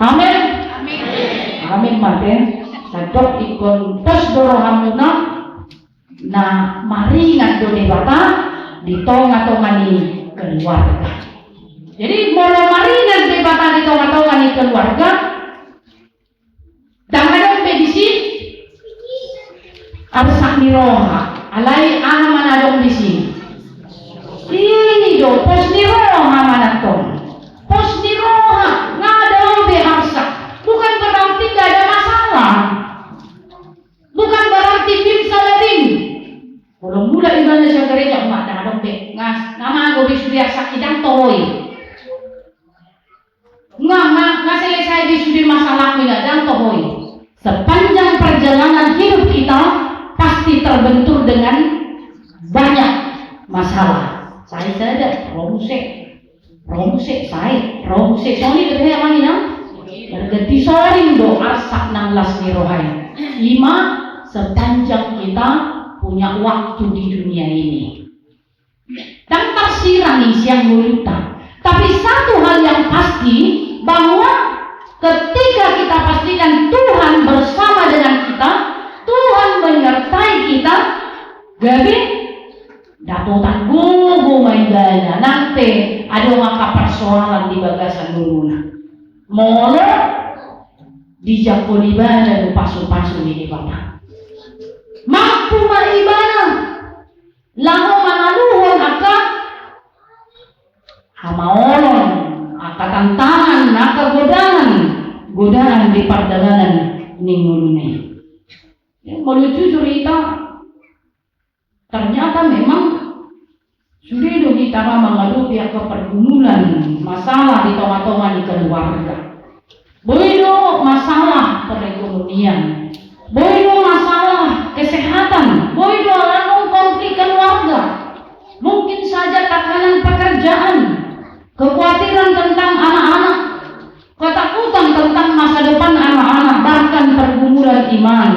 Amen. Amen, mate. Sadok ingkon pos do rohamuna, na maringan do Debata di tonga-tonga ni keluarga. Jadi molo maringan Debata di tonga-tonga ni keluarga, ndang adong be disi arsak ni roha. Alai aha ma na adong disi? I do, pos ni roha ma na tong. Pos ni roha, nga adong be arsak. Bukan berarti nggak ada masalah. Bukan berarti bim salah bim. Molo mulak ibana sian gareja, nga adong be, nga, nga mago be sude arsak i, ndang toho i. Nga, nga, nga selesai be sude masalahku, nga ndang toho i. Sepanjang perjalanan hidup kita pasti terbentur dengan banyak masalah. Sai sada, ro muse. Ro muse, sai, ro muse. Songon i do, he, amang inang? Berganti soring do arsak nang las ni roha i. Ima sepanjang kita punya waktu di dunia ini. Ndang tarsirang i sian ngolunta. Tapi satu hal yang pasti, bahwa ketika kita pastikan Tuhan bersama dengan kita, Tuhan menyertai kita, gabe dapot gogo ma ibana, nang pe adong angka persoalan di bagasan ngoluna. Molo dijangkon ibana do pasu-pasu ni Debata. Mampu ma ibana laho mangaluhon angka hamaolon, angka tantangan, angka godaan, godaan di pardalanan ni ngoluna i. Molo jujur hita, ternyata memang sude do hita ra mangadopi angka pergumulan, masalah di tonga-tonga ni keluarga. Boi do masalah perekonomian, boi do masalah kesehatan, boi do alana konflik keluarga. Mungkin saja tekanan pekerjaan, kekhawatiran tentang anak-anak, ketakutan tentang masa depan anak-anak, bahkan pergumulan iman.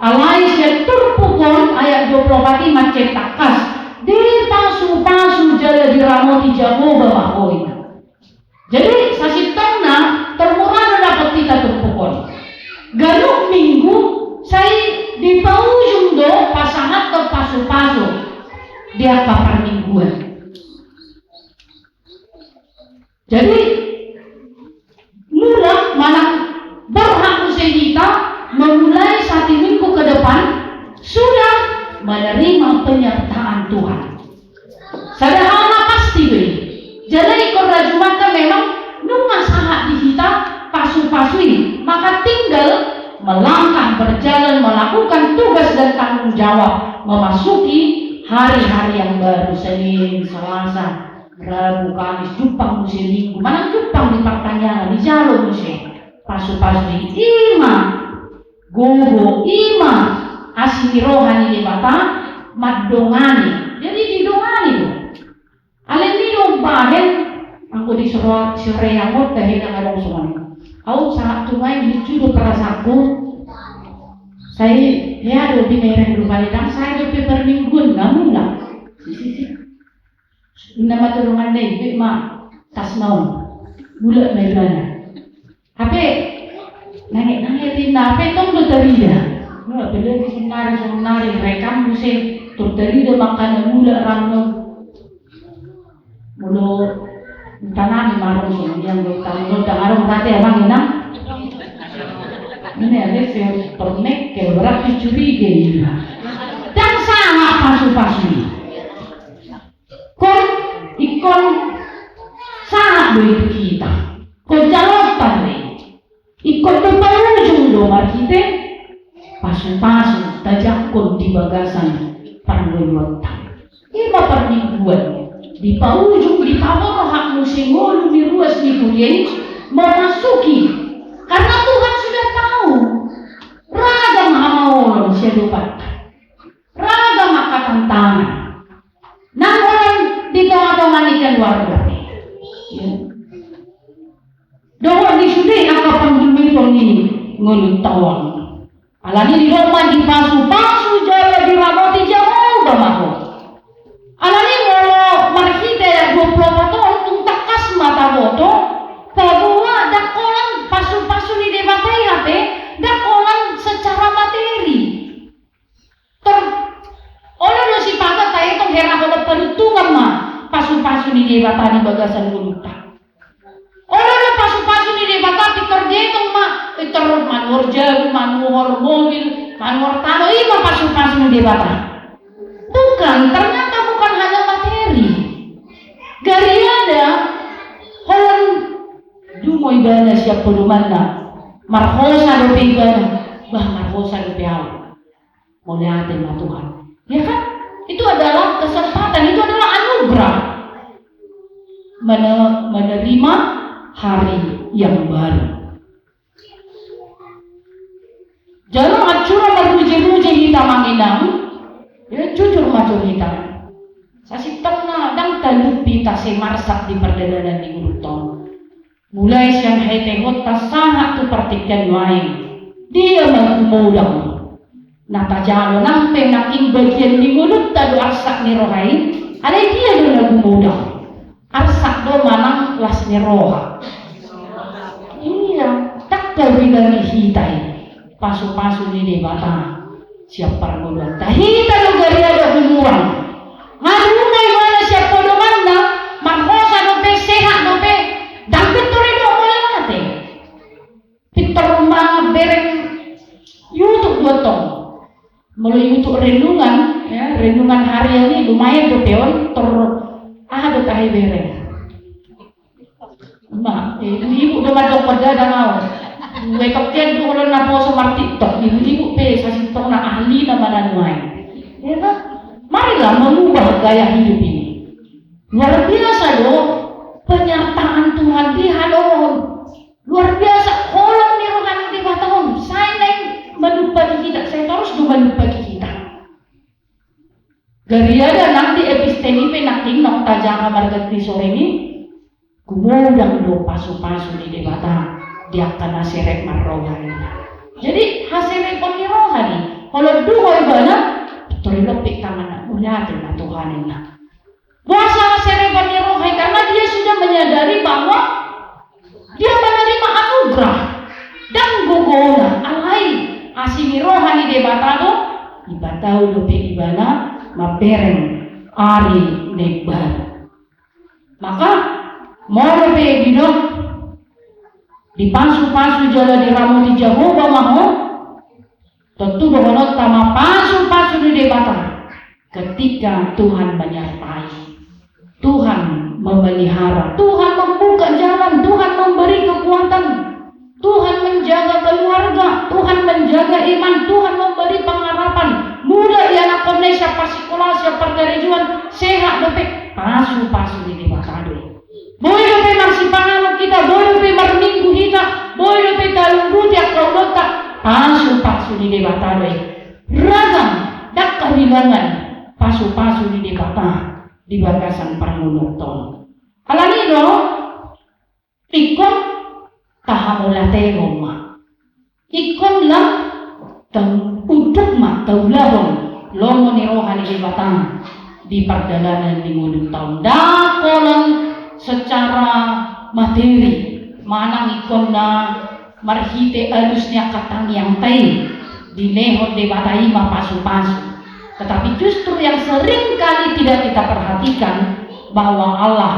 Alai sian turpuk on, ayat dua puluh opat i mansai tangkas, dipasu-pasu jala diramoti Jahowa ma ho. Jadi sasintongna, termurah na dapot hita turpuk on. Ganup minggu sai dipaujung do pasahathon pasu-pasu di angka parmingguan. Jadi, mulak manang berhak muse hita memulai satu minggu ke depan sudah menerima penyertaan Tuhan. Sada hal na pasti do i. Jala ingkon rajumanta memang nunga sahat di hita pasu-pasu i, maka tinggal melangkah, berjalan, melakukan tugas dan tanggung jawab memasuki hari-hari yang baru, Senin, Selasa, Rabu, Kamis, jumpang muse Minggu, manang jumpang di partangiangan, dijalo muse pasu-pasu i. I ma gogo, i ma asi ni roha ni Debata mandongani. Jadi didongani do. Alani i do umbahen, anggo di sore, sore anggo tahe ndang adong songon i. Au sahat tu main lucu do perasaanku. Sai hea do binereng rupani, ndang sae dope parmingguan nga mulak. Sisi. Inna ma tu donganna i, bek ma tasna on. Mulak ma ibana. Hape nanget-nanget inna, hape tong do tarida. Mulak pe lagi sonari, sonari, rekam muse, tor tarida mangkana mulak rangno. Molo tanami marong songon i, anggo tanggo ndang adong rate abang inang. Ini ada se tornek ke berarti curiga ini. Ndang salah pasu-pasu i. Ingkon, ingkon sahat do i tu hita. Ingkon jaloonta do i. Ingkon dipaujung do marhite pasu-pasu tajangkon di bagasan parngoluonta. I ma parmingguan. Dipaujung, dipaborhat muse ngolu ni ruas ni huria i memasuki. Karena Tuhan sudah tahu ragam hamaolon siadopanta. Ragam angka tantangan nang holan di tonga-tonga ni keluarga. Dohot di sude angka panggulmiton ni ngolunta on. Alani i didok ma dipasu-pasu jala diramoti Jahowa ma ho. Alani i molo marhite ayat dua puluh opat on tung tangkas ma taboto, paboa ndang holan pasu-pasu ni Debata i hape, ndang holan secara materi. Tor, olo do sipata taetong hera holan paruntungan ma pasu-pasu ni Debata di bagasan ngolunta. Olo do pasu-pasu ni Debata pintor dietong ma, pintor manuhor jabu, manuhor mobil, manuhor tano, i ma pasu-pasu ni Debata. Bukan, ternyata bukan hanya materi. Gariada holan dungo ibana sian podomanna, marhosa dope ibana, bah marhosa dope au. Mauliate ma Tuhan. Ya kan? Itu adalah kesempatan, itu adalah anugerah. Mene-, menerima hari yang baru. Jala anjuran marruji-ruji hita manginang, ya jujur ma jo hita. Sasintongna ndang talup hita sai marsak di pardalanan ni ngolunta on. Mulai sian haihuthonta sahat tu partingkian nuaeng. Dia ma gumodang na tajalo, nang pe nangkin bagian ni ngolunta do arsak ni roha i, alai dia do na gumodang? Arsak do manang las ni roha? Ia, ndang taringot hita i pasu-pasu ni Debata sian parngoluanta. Hita do gariada humurang. Nga dungo ibana sian podomanna, marhosa dope, sehat dope, ndang pintor didok mauliate. Pintor ma tong. Molo iutuk renungan, ya, renungan harian i lumayan dope on, tor aha do tahe bereng. Ma, eh, ibu-ibu do mandok perdada mau. Gue tokian do olo naposo martiktok, ibu-ibu pe sasintongna ahli na mananu ai. Ya kan? Marilah mengubah gaya hidup ini. Luar biasa do penyertaan Tuhan di halongon. Luar biasa holong ni roha ni Debata on. Sai naeng manumpaki hita, sai torus do manumpaki hita. Gariada nang di episteme pe nangkin naung tajaha marganti sore ni, gumodang do pasupasu ni Debata di angka na serep marroha ninna. Jadi haserepon ni roha di, holong do ho ibana, tor ilompit tanganna, mauliate ma Tuhan ninna. Boasa haserepon ni roha i? Karena dia sudah menyadari bahwa dia menerima anugerah dan gogona, alai asi ni roha ni Debata do, dipatau dope ibana mambereng ari na imbaru. Maka molo pe didok dipasupasu jala diramoti Jahowa ma ho, tontu dohononta ma pasupasu ni Debata ketika Tuhan menyertai, Tuhan memelihara, Tuhan membuka jalan, Tuhan memberi kekuatan, Tuhan menjaga keluarga, Tuhan menjaga iman, Tuhan memberi pengharapan. Mula ianakhonna i sian parsikolaan, sian parkarejoan, sehat dope, pasupasu ni Debata do i. Boi dope marsipanganon hita, boi dope marminggu hita, boi dope talumbuti angka ulaonta, pasupasu ni Debata do i. Ragam, ndang kehilangan pasupasu ni Debata di bagasan parngoluanta on. Alani i do, ingkon tahamauliatehon ma. Ingkon lam tau unduk ma taulahon lomo ni roha ni Debata di pardalanan ni ngolunta on. Ndang holan secara materi manang ingkon na marhite alus ni angka tangiangta i dilehon Debata i ma pasupasu. Tetapi justru yang sering kali tidak kita perhatikan bahwa Allah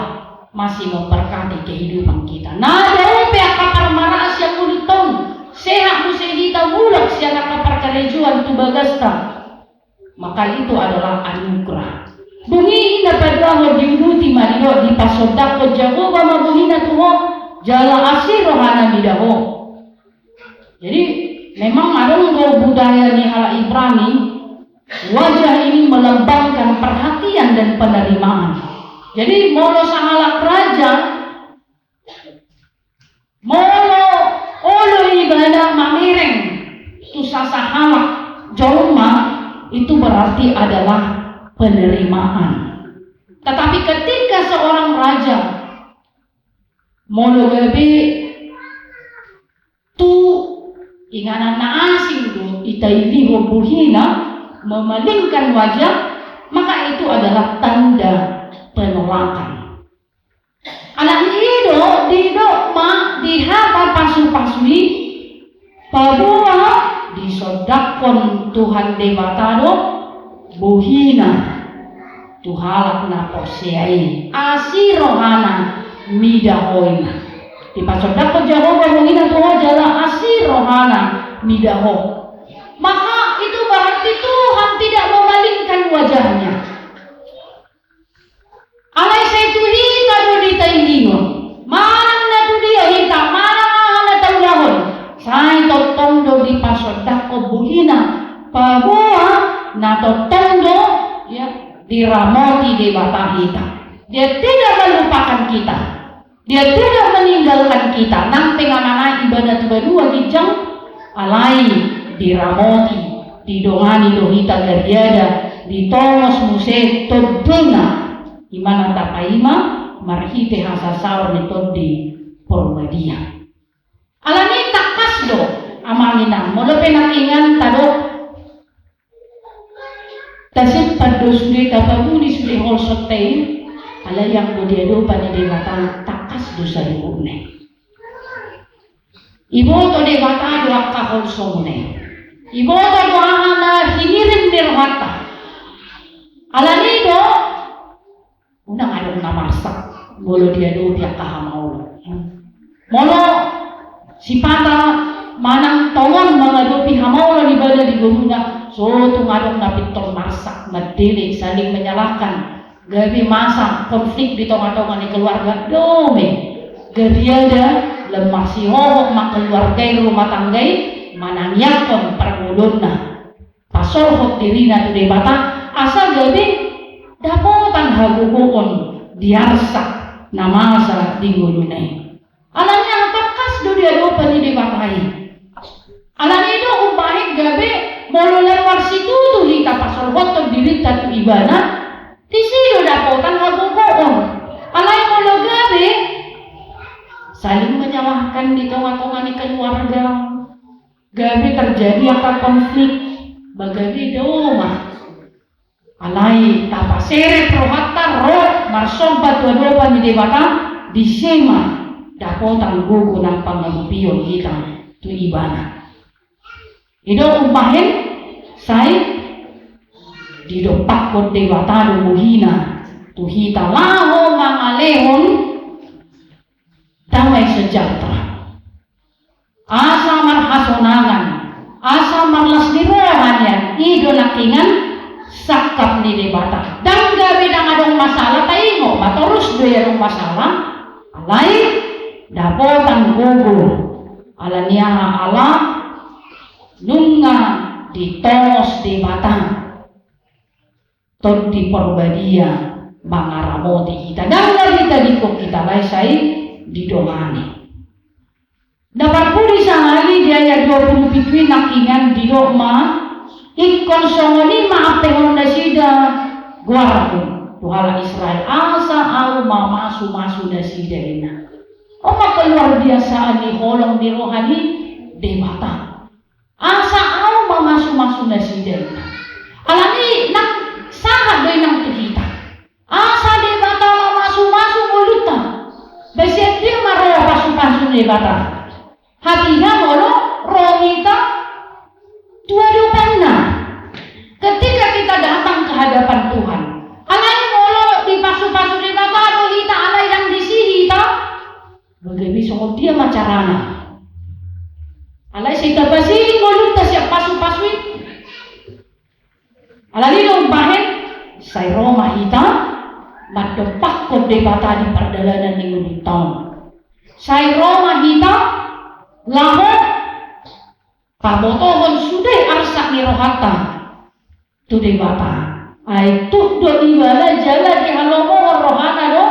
masih memberkati kehidupan kita. Na dao pe angka parmaraan sian ngolunta on, sehat muse hita mulak sian angka parkarejoan tu bagasta, maka itu adalah anugerah. Dung i na paduahon diuduti ma, didok dipasondanghon Jahowa ma bohina tu ho, jala asi rohana mida ho. Jadi memang adong do budaya ni halak Ibrani, wajah ini melambangkan perhatian dan penerimaan. Jadi molo sahalak raja, molo olo ibana mamereng tu sasahalak jolma, itu berarti adalah penerimaan. Tetapi ketika seorang raja molo gabe tu inganan na asing do ditailihon bohina, memalingkan wajah, maka itu adalah tanda penolakan. Alani i do didok ma di hata pasupasu i, paboa disondanghon Tuhan Debata do bohina tu halak na porsea i, asi rohana mida ho, ima. Dipasondanghon Jahowa bohina tu ho jala asi rohana mida ho. Maka itu berarti Tuhan tidak memalingkan wajahnya. Alai sai tu hita do ditailihon, manang na tu dia hita, manang aha na taulahon, sai tongtong do dipasondanghon bohina, paboa na tongtong do, ya, diramoti Debata hita. Dia tidak melupakan kita. Dia tidak meninggalkan kita. Nang pe nga manang ibana tu banua ginjang, alai diramoti, didongani do hita gariada, ditongos muse tondina. Ima na tapaima marhite hasasaor ni Tondi Porbadia. Alani i tangkas do, amang inang, molo pe nangkiningan tadok, tasimpan do sude, tapabuni sude holsonta i, alai anggo di adopan ni Debata tangkas do saluhutna i. Iboto Debata do angka holsomuna i. Iboto do aha na hinirim ni rohanta. Alani i do, unang adong na marsak molo diadopi angka hamaolon. Molo sipata manang tongon mangadopi hamaolon ibana di Dulu na, so tung adong na pintor marsak, mandele, saling menyalahkan. Gabe masa konflik di tonga-tonga ni keluarga, dome. Gabe ada, lam marsihohot ma keluarga i, rumah tangga i, manangiangkon parngoluonna. Pasorhot dirina tu Debata, asa gabe dapotan hagogoon di arsak na masa di ngoluna i. Alani aha? Tangkas do diadopan ni Debata i. Alani i do umbahen gabe molo lam marsitutu hita pasorhothon dirinta tu Ibana, disi do dapotan hagogoon. Alai molo gabe saling menyalahkan di tonga-tonga ni keluarga, gabe terjadi angka konflik, ba gabe dao ma. Alai tapaserep rohanta ro marsomba tu adopan ni Debata, disi ma dapotan gogo nang pangalupion hita tu Ibana. I do umbahen sai didompakkon Debata do bohina tu hita laho mangalehon damai sejahtera. Asa marhasonangan, asa marlas ni roha nian, i do nangkiningan sangkap ni Debata. Ndang gabe ndang adong masalah, taingot ma torus do i adong masalah, alai dapotan gogo. Alani aha? Ala nunga ditongos Debata Tondi Porbadia mangaramoti hita. Ndang na ditadingkon hita, alai sai didongani. Na parpudi sahali di ayat dua pulu pitu i nangkiningan didok ma, ingkon songon i ma ampehon nasida goarhu tu halak Israel, asa ahu mamasu-masu nasida, ninna. On ma keluar biasaan ni holong ni roha ni Debata. Asa ahu mamasu-masu nasida, ninna. Alani nang sahat do i nang tu hita. Asa Debata mamasu-masu ngolunta, ba sian dia ma ro pasu-pasu ni Debata? Hatiha molo ro hita tu adopanna. Ketika kita datang ke hadapan Tuhan, alai molo dipasu-pasu Debata do hita, alai ndang disi hita, ba gabe songon dia ma carana? Alai sai tapasiling ngolunta sian pasu-pasu i. Alani do umbahen sai ro ma hita mandompakkon Debata di pardalanan ni ngolunta on. Sai ro ma hita laho pabotohon sude arsak ni rohanta tu Debata. Ai tuk do Ibana jala dihalomohon rohana do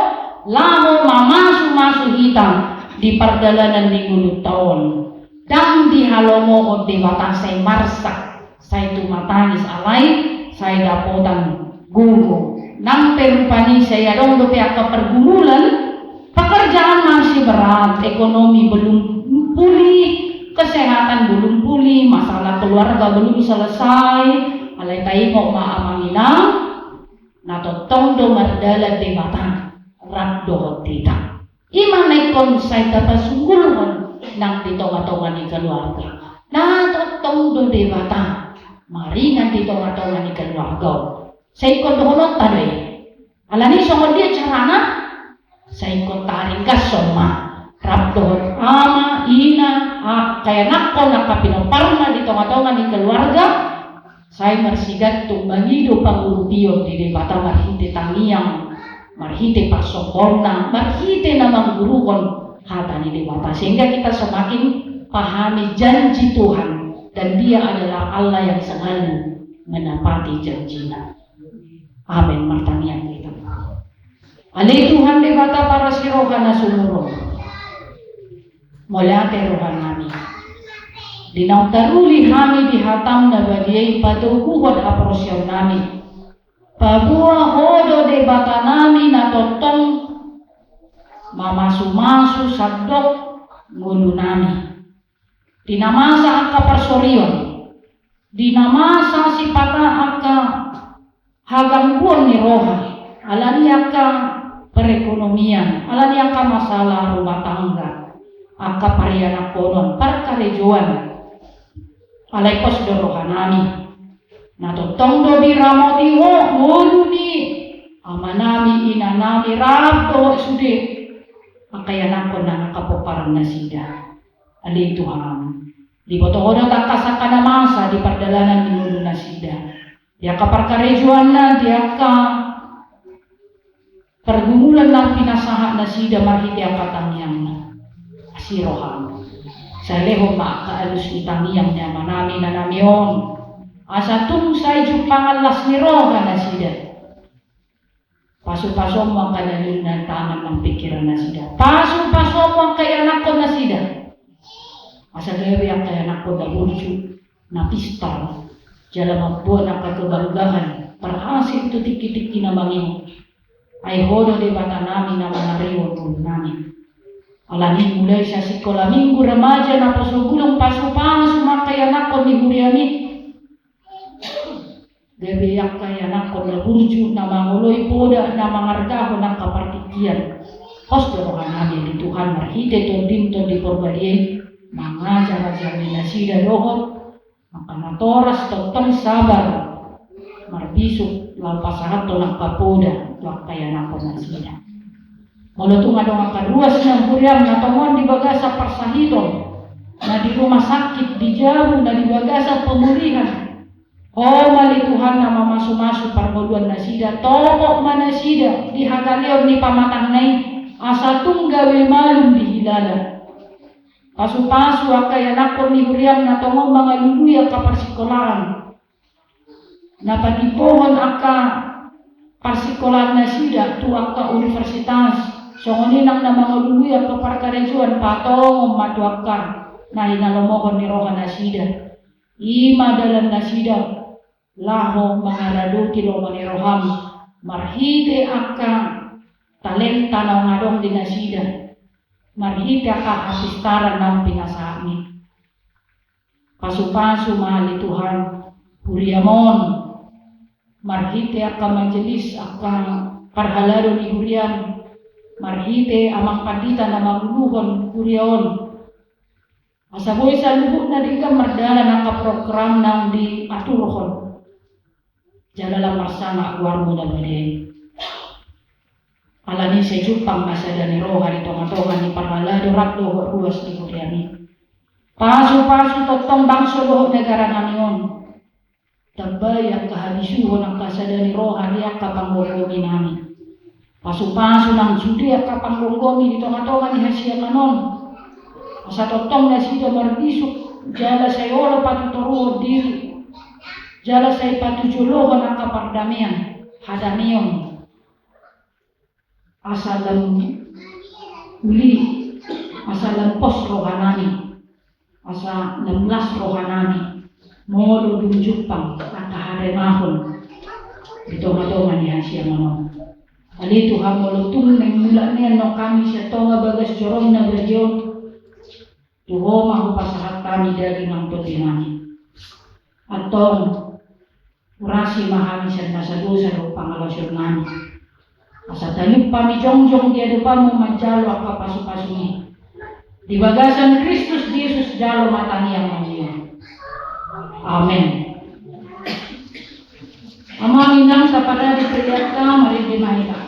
laho mamasu-masu hita di pardalanan ni ngolunta on. Ndang dihalomohon Debata sai marsak, sai tumatangis, alai sai dapotan gogo. Nang pe rupani sai adong dope angka pergumulan, pekerjaan masih berat, ekonomi belum pulih, kesehatan belum pulih, masalah keluarga belum selesai, alai taingot ma amang inang, na tongtong do mardalan Debata rap dohot hita. I ma na ingkon sai tapasunggulhon nang di tonga-tonga ni keluarga. Na tongtong do Debata maringan di tonga-tonga ni keluarga on. Sai ingkon dohononta do i. Alani songon dia carana? Sai ingkon taringgashon ma rap dohot ama, ina, angka ianakhon, angka pinomparna di tonga-tonga ni keluarga. Sai marsigantung mangido pangurupion di Debata marhite tangiang, marhite parsombaonna, marhite na mangguruhon hata ni Debata, sehingga kita semakin pahami janji Tuhan, dan Dia adalah Allah yang selalu menepati janji-Nya. Amin. Martangiang hita. Ale Tuhan Debata parasi roha na sumurung. Mauliate rohanami. Di naung taruli hami di hataM na badia i patoguhon haporseaonnami. Paboa Ho do Debatanami na tongtong mamasu-masu sandok ngolunami. Di na masa angka parsorion, di na masa sipata angka hagangguon ni roha, alani angka perekonomian, alani angka masalah rumah tangga, angka parianakhonon, parkarejoan. Alai pos do rohanami. Na tongtong do diramoti Ho ngolu ni amanami, inanami, rap dohot sude angka ianakhon nang angka pomparan nasida. Ale Tuhan, Diboto Ho do angka sangkap na masa di pardalanan ni ngolu nasida, di angka parkarejoanna, di angka pergumulan na pinasahat nasida marhite angka tangiangna. Asi roham. Sai lehon ma angka alus ni tangiang ni amanami na nami on, asa tung sai jumpang las ni roha nasida. Pasu-pasu ma angka na niluluan tangan nang pikiran nasida. Pasu-pasu ma angka ianakhon nasida. Asa gabe angka ianakhon na burju, na pistar, jala mamboan angka kebanggaan, berhasil tu tingki-tingki na mangihut. Ai Ho do Debata nami na mangarihon ngolu nami. Alani mulai sian sikola minggu, remaja, naposo bulung, pasu-pasu ma angka ianakhon ni huriami. Gabe angka ianakhon na burju, na mangoloi poda, na mangargahon angka partingkian. Pos do rohanami ale Tuhan marhite Tondim Tondi Porbadia i, mangajar-ajari nasida dohot angka natoras tongtong sabar marbisuk laho pasahathon angka poda tu angka ianakhon nasida. Molo tung adong angka ruas ni huriam na tongon di bagasan parsahiton, na di rumah sakit, di jabu, na di bagasan pemulihan, Ho ma ale Tuhan na mamasu-masu parngoluan nasida, topot ma nasida di hagaleon ni pamatangna i, asa tung gabe malum dihilala. Pasu-pasu angka ianakhon ni huriam na tongon mangalului angka parsikolaan, na patimbohon angka parsikolaan nasida tu angka universitas, songon i nang na mangalului angka parkarejoan, patongon ma tu angka na hinalomohon ni roha nasida. I ma dalan nasida laho mangaradoti lomo ni roham, marhite angka talenta naung adong di nasida, marhite angka hapistaran naung pinasahatmi. Pasu-pasu ma ale Tuhan huriam on, marhite angka majelis, angka parhalado ni huriam, marhite amang pandita na manguluhon huria on. Asa boi saluhutna denggan mardalan angka program naung diaturhon. Jala lam marsangap goarmu na badia i. Alani i sai jumpang ma sada ni roha di tonga-tonga ni parhalado rap dohot ruas ni huriami. Pasu-pasu tongtong bangso dohot negara nami on. Tambai angka habisuhon angka sada ni roha di angka panggomgomi nami. Pasu-pasu nang sude angka panggomgomi di tonga-tonga ni hasiangan on. Asa tongtong nasida marbisuk, jala sai olo patutoruhon diri, jala sai patujolohon angka pardamean, hadameon. Asa lam uli, asa lam pos rohanami, asa lam las rohanami, molo dung jumpang angka haremahon di tonga-tonga ni hasiangan on. Ale Tuhan, molo tung naeng mulak nian annon hami sian tonga bagas jorong na badia on, tu Ho ma hupasahat hami daging nang tondinami. Antong, urasi ma hami sian nasa dosa dohot pangalaosionnami. Asa talup hami jongjong di adopanmu manjalo angka pasu-pasumi. Di bagasan Kristus Jesus jalo ma tangiang nami on. Amen. Amang inang, saparade pelean ta, marende ma hita.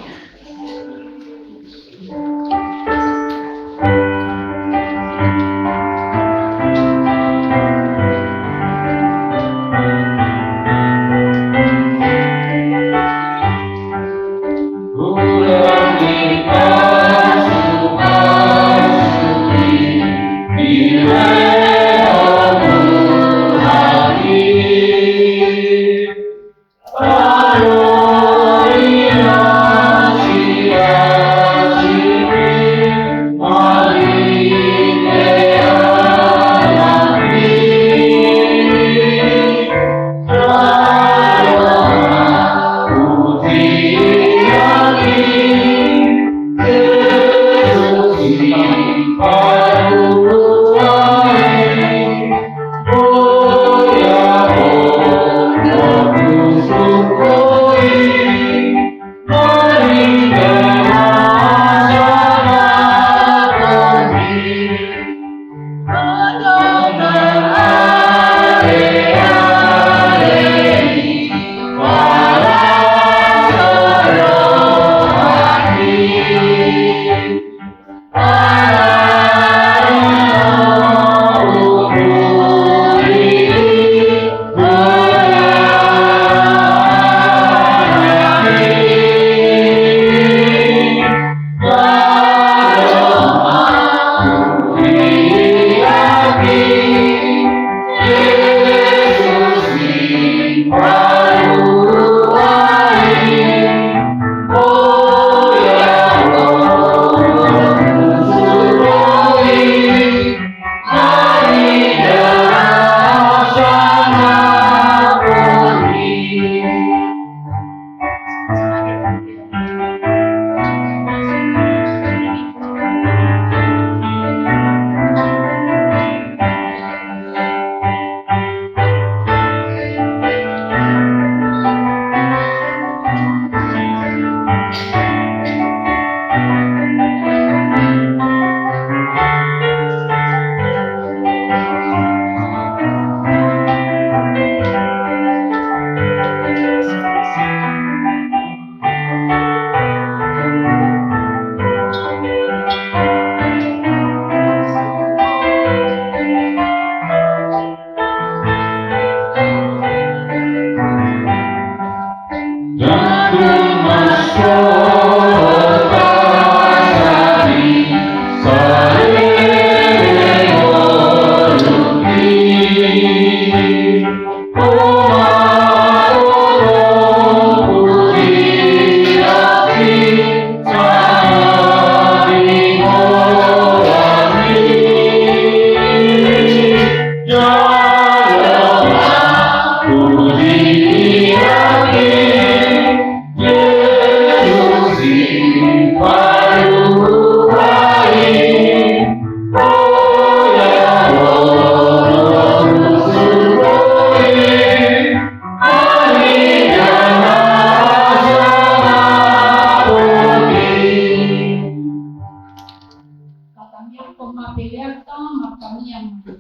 Hatamiangkon ma peleanta, martangiang ma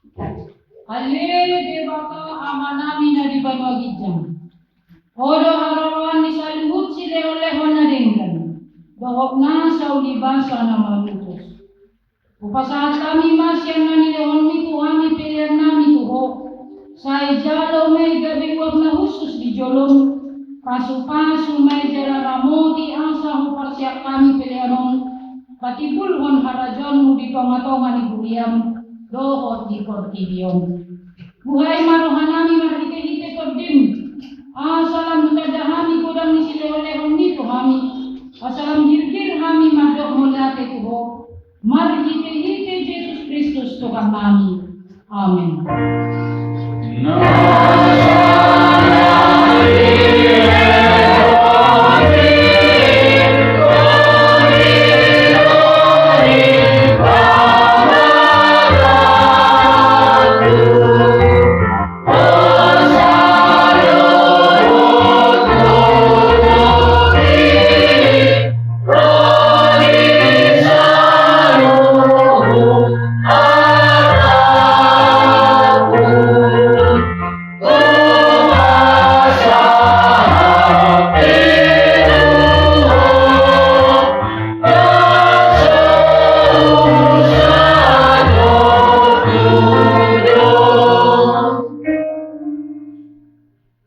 hita. Ale Debata Amanami na di banua ginjang, Ho do haroroan ni saluhut silehonlehon na denggan, dohot nasa uli basa na mamutus. Hupasahat hami ma sian na nilehonMi tu hami peleannami tu Ho. Sai jalo ma i gabe uap na hushus di jolom. Pasupasu ma i jala ramoti asa huparsiak hami pelean on patimbulhon harajaonMu di tongatonga ni huriaM dohot di portibi on. Buhai ma rohanami marhitehite TondiM, asa lam hutanda hami godang ni silehonlehonMi tu hami, asa lam girgir hami mandok mauliate tu Ho, marhitehite Jesus Kristus Tuhannami. Amen.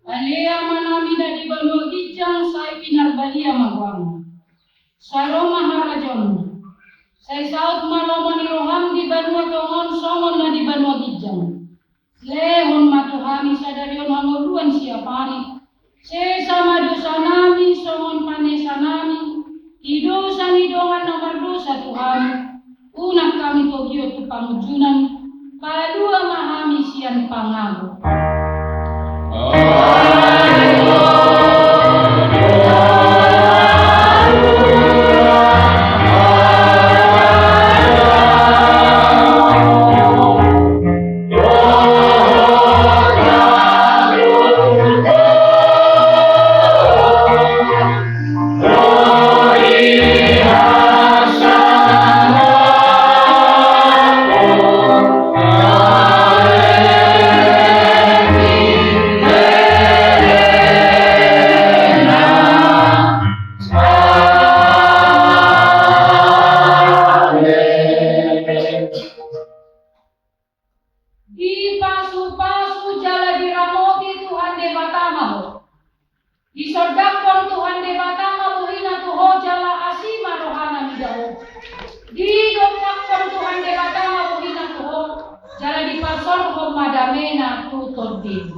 Ale Amanami na di banua ginjang, sai pinarbadia ma goarMu. Sai ro ma harajaonMu. Sai saut ma lomo ni rohaM di banua tonga on songon na di banua ginjang. Lehon ma tu hami sadari on hangoluan siapari. Sesa ma dosanami songon panesanami di dosa ni dongan na mardosa tu hami. Unang hami togihon tu pangunjunan, palua ma hami sian pangago. Dipasupasu jala diramoti Tuhan Debata ma ho. Disondangkon Tuhan Debata ma bohina tu ho jala asi ma rohana mida ho. Didompakkon Tuhan Debata ma bohina tu ho jala dipasorhon ma damena tu tondim.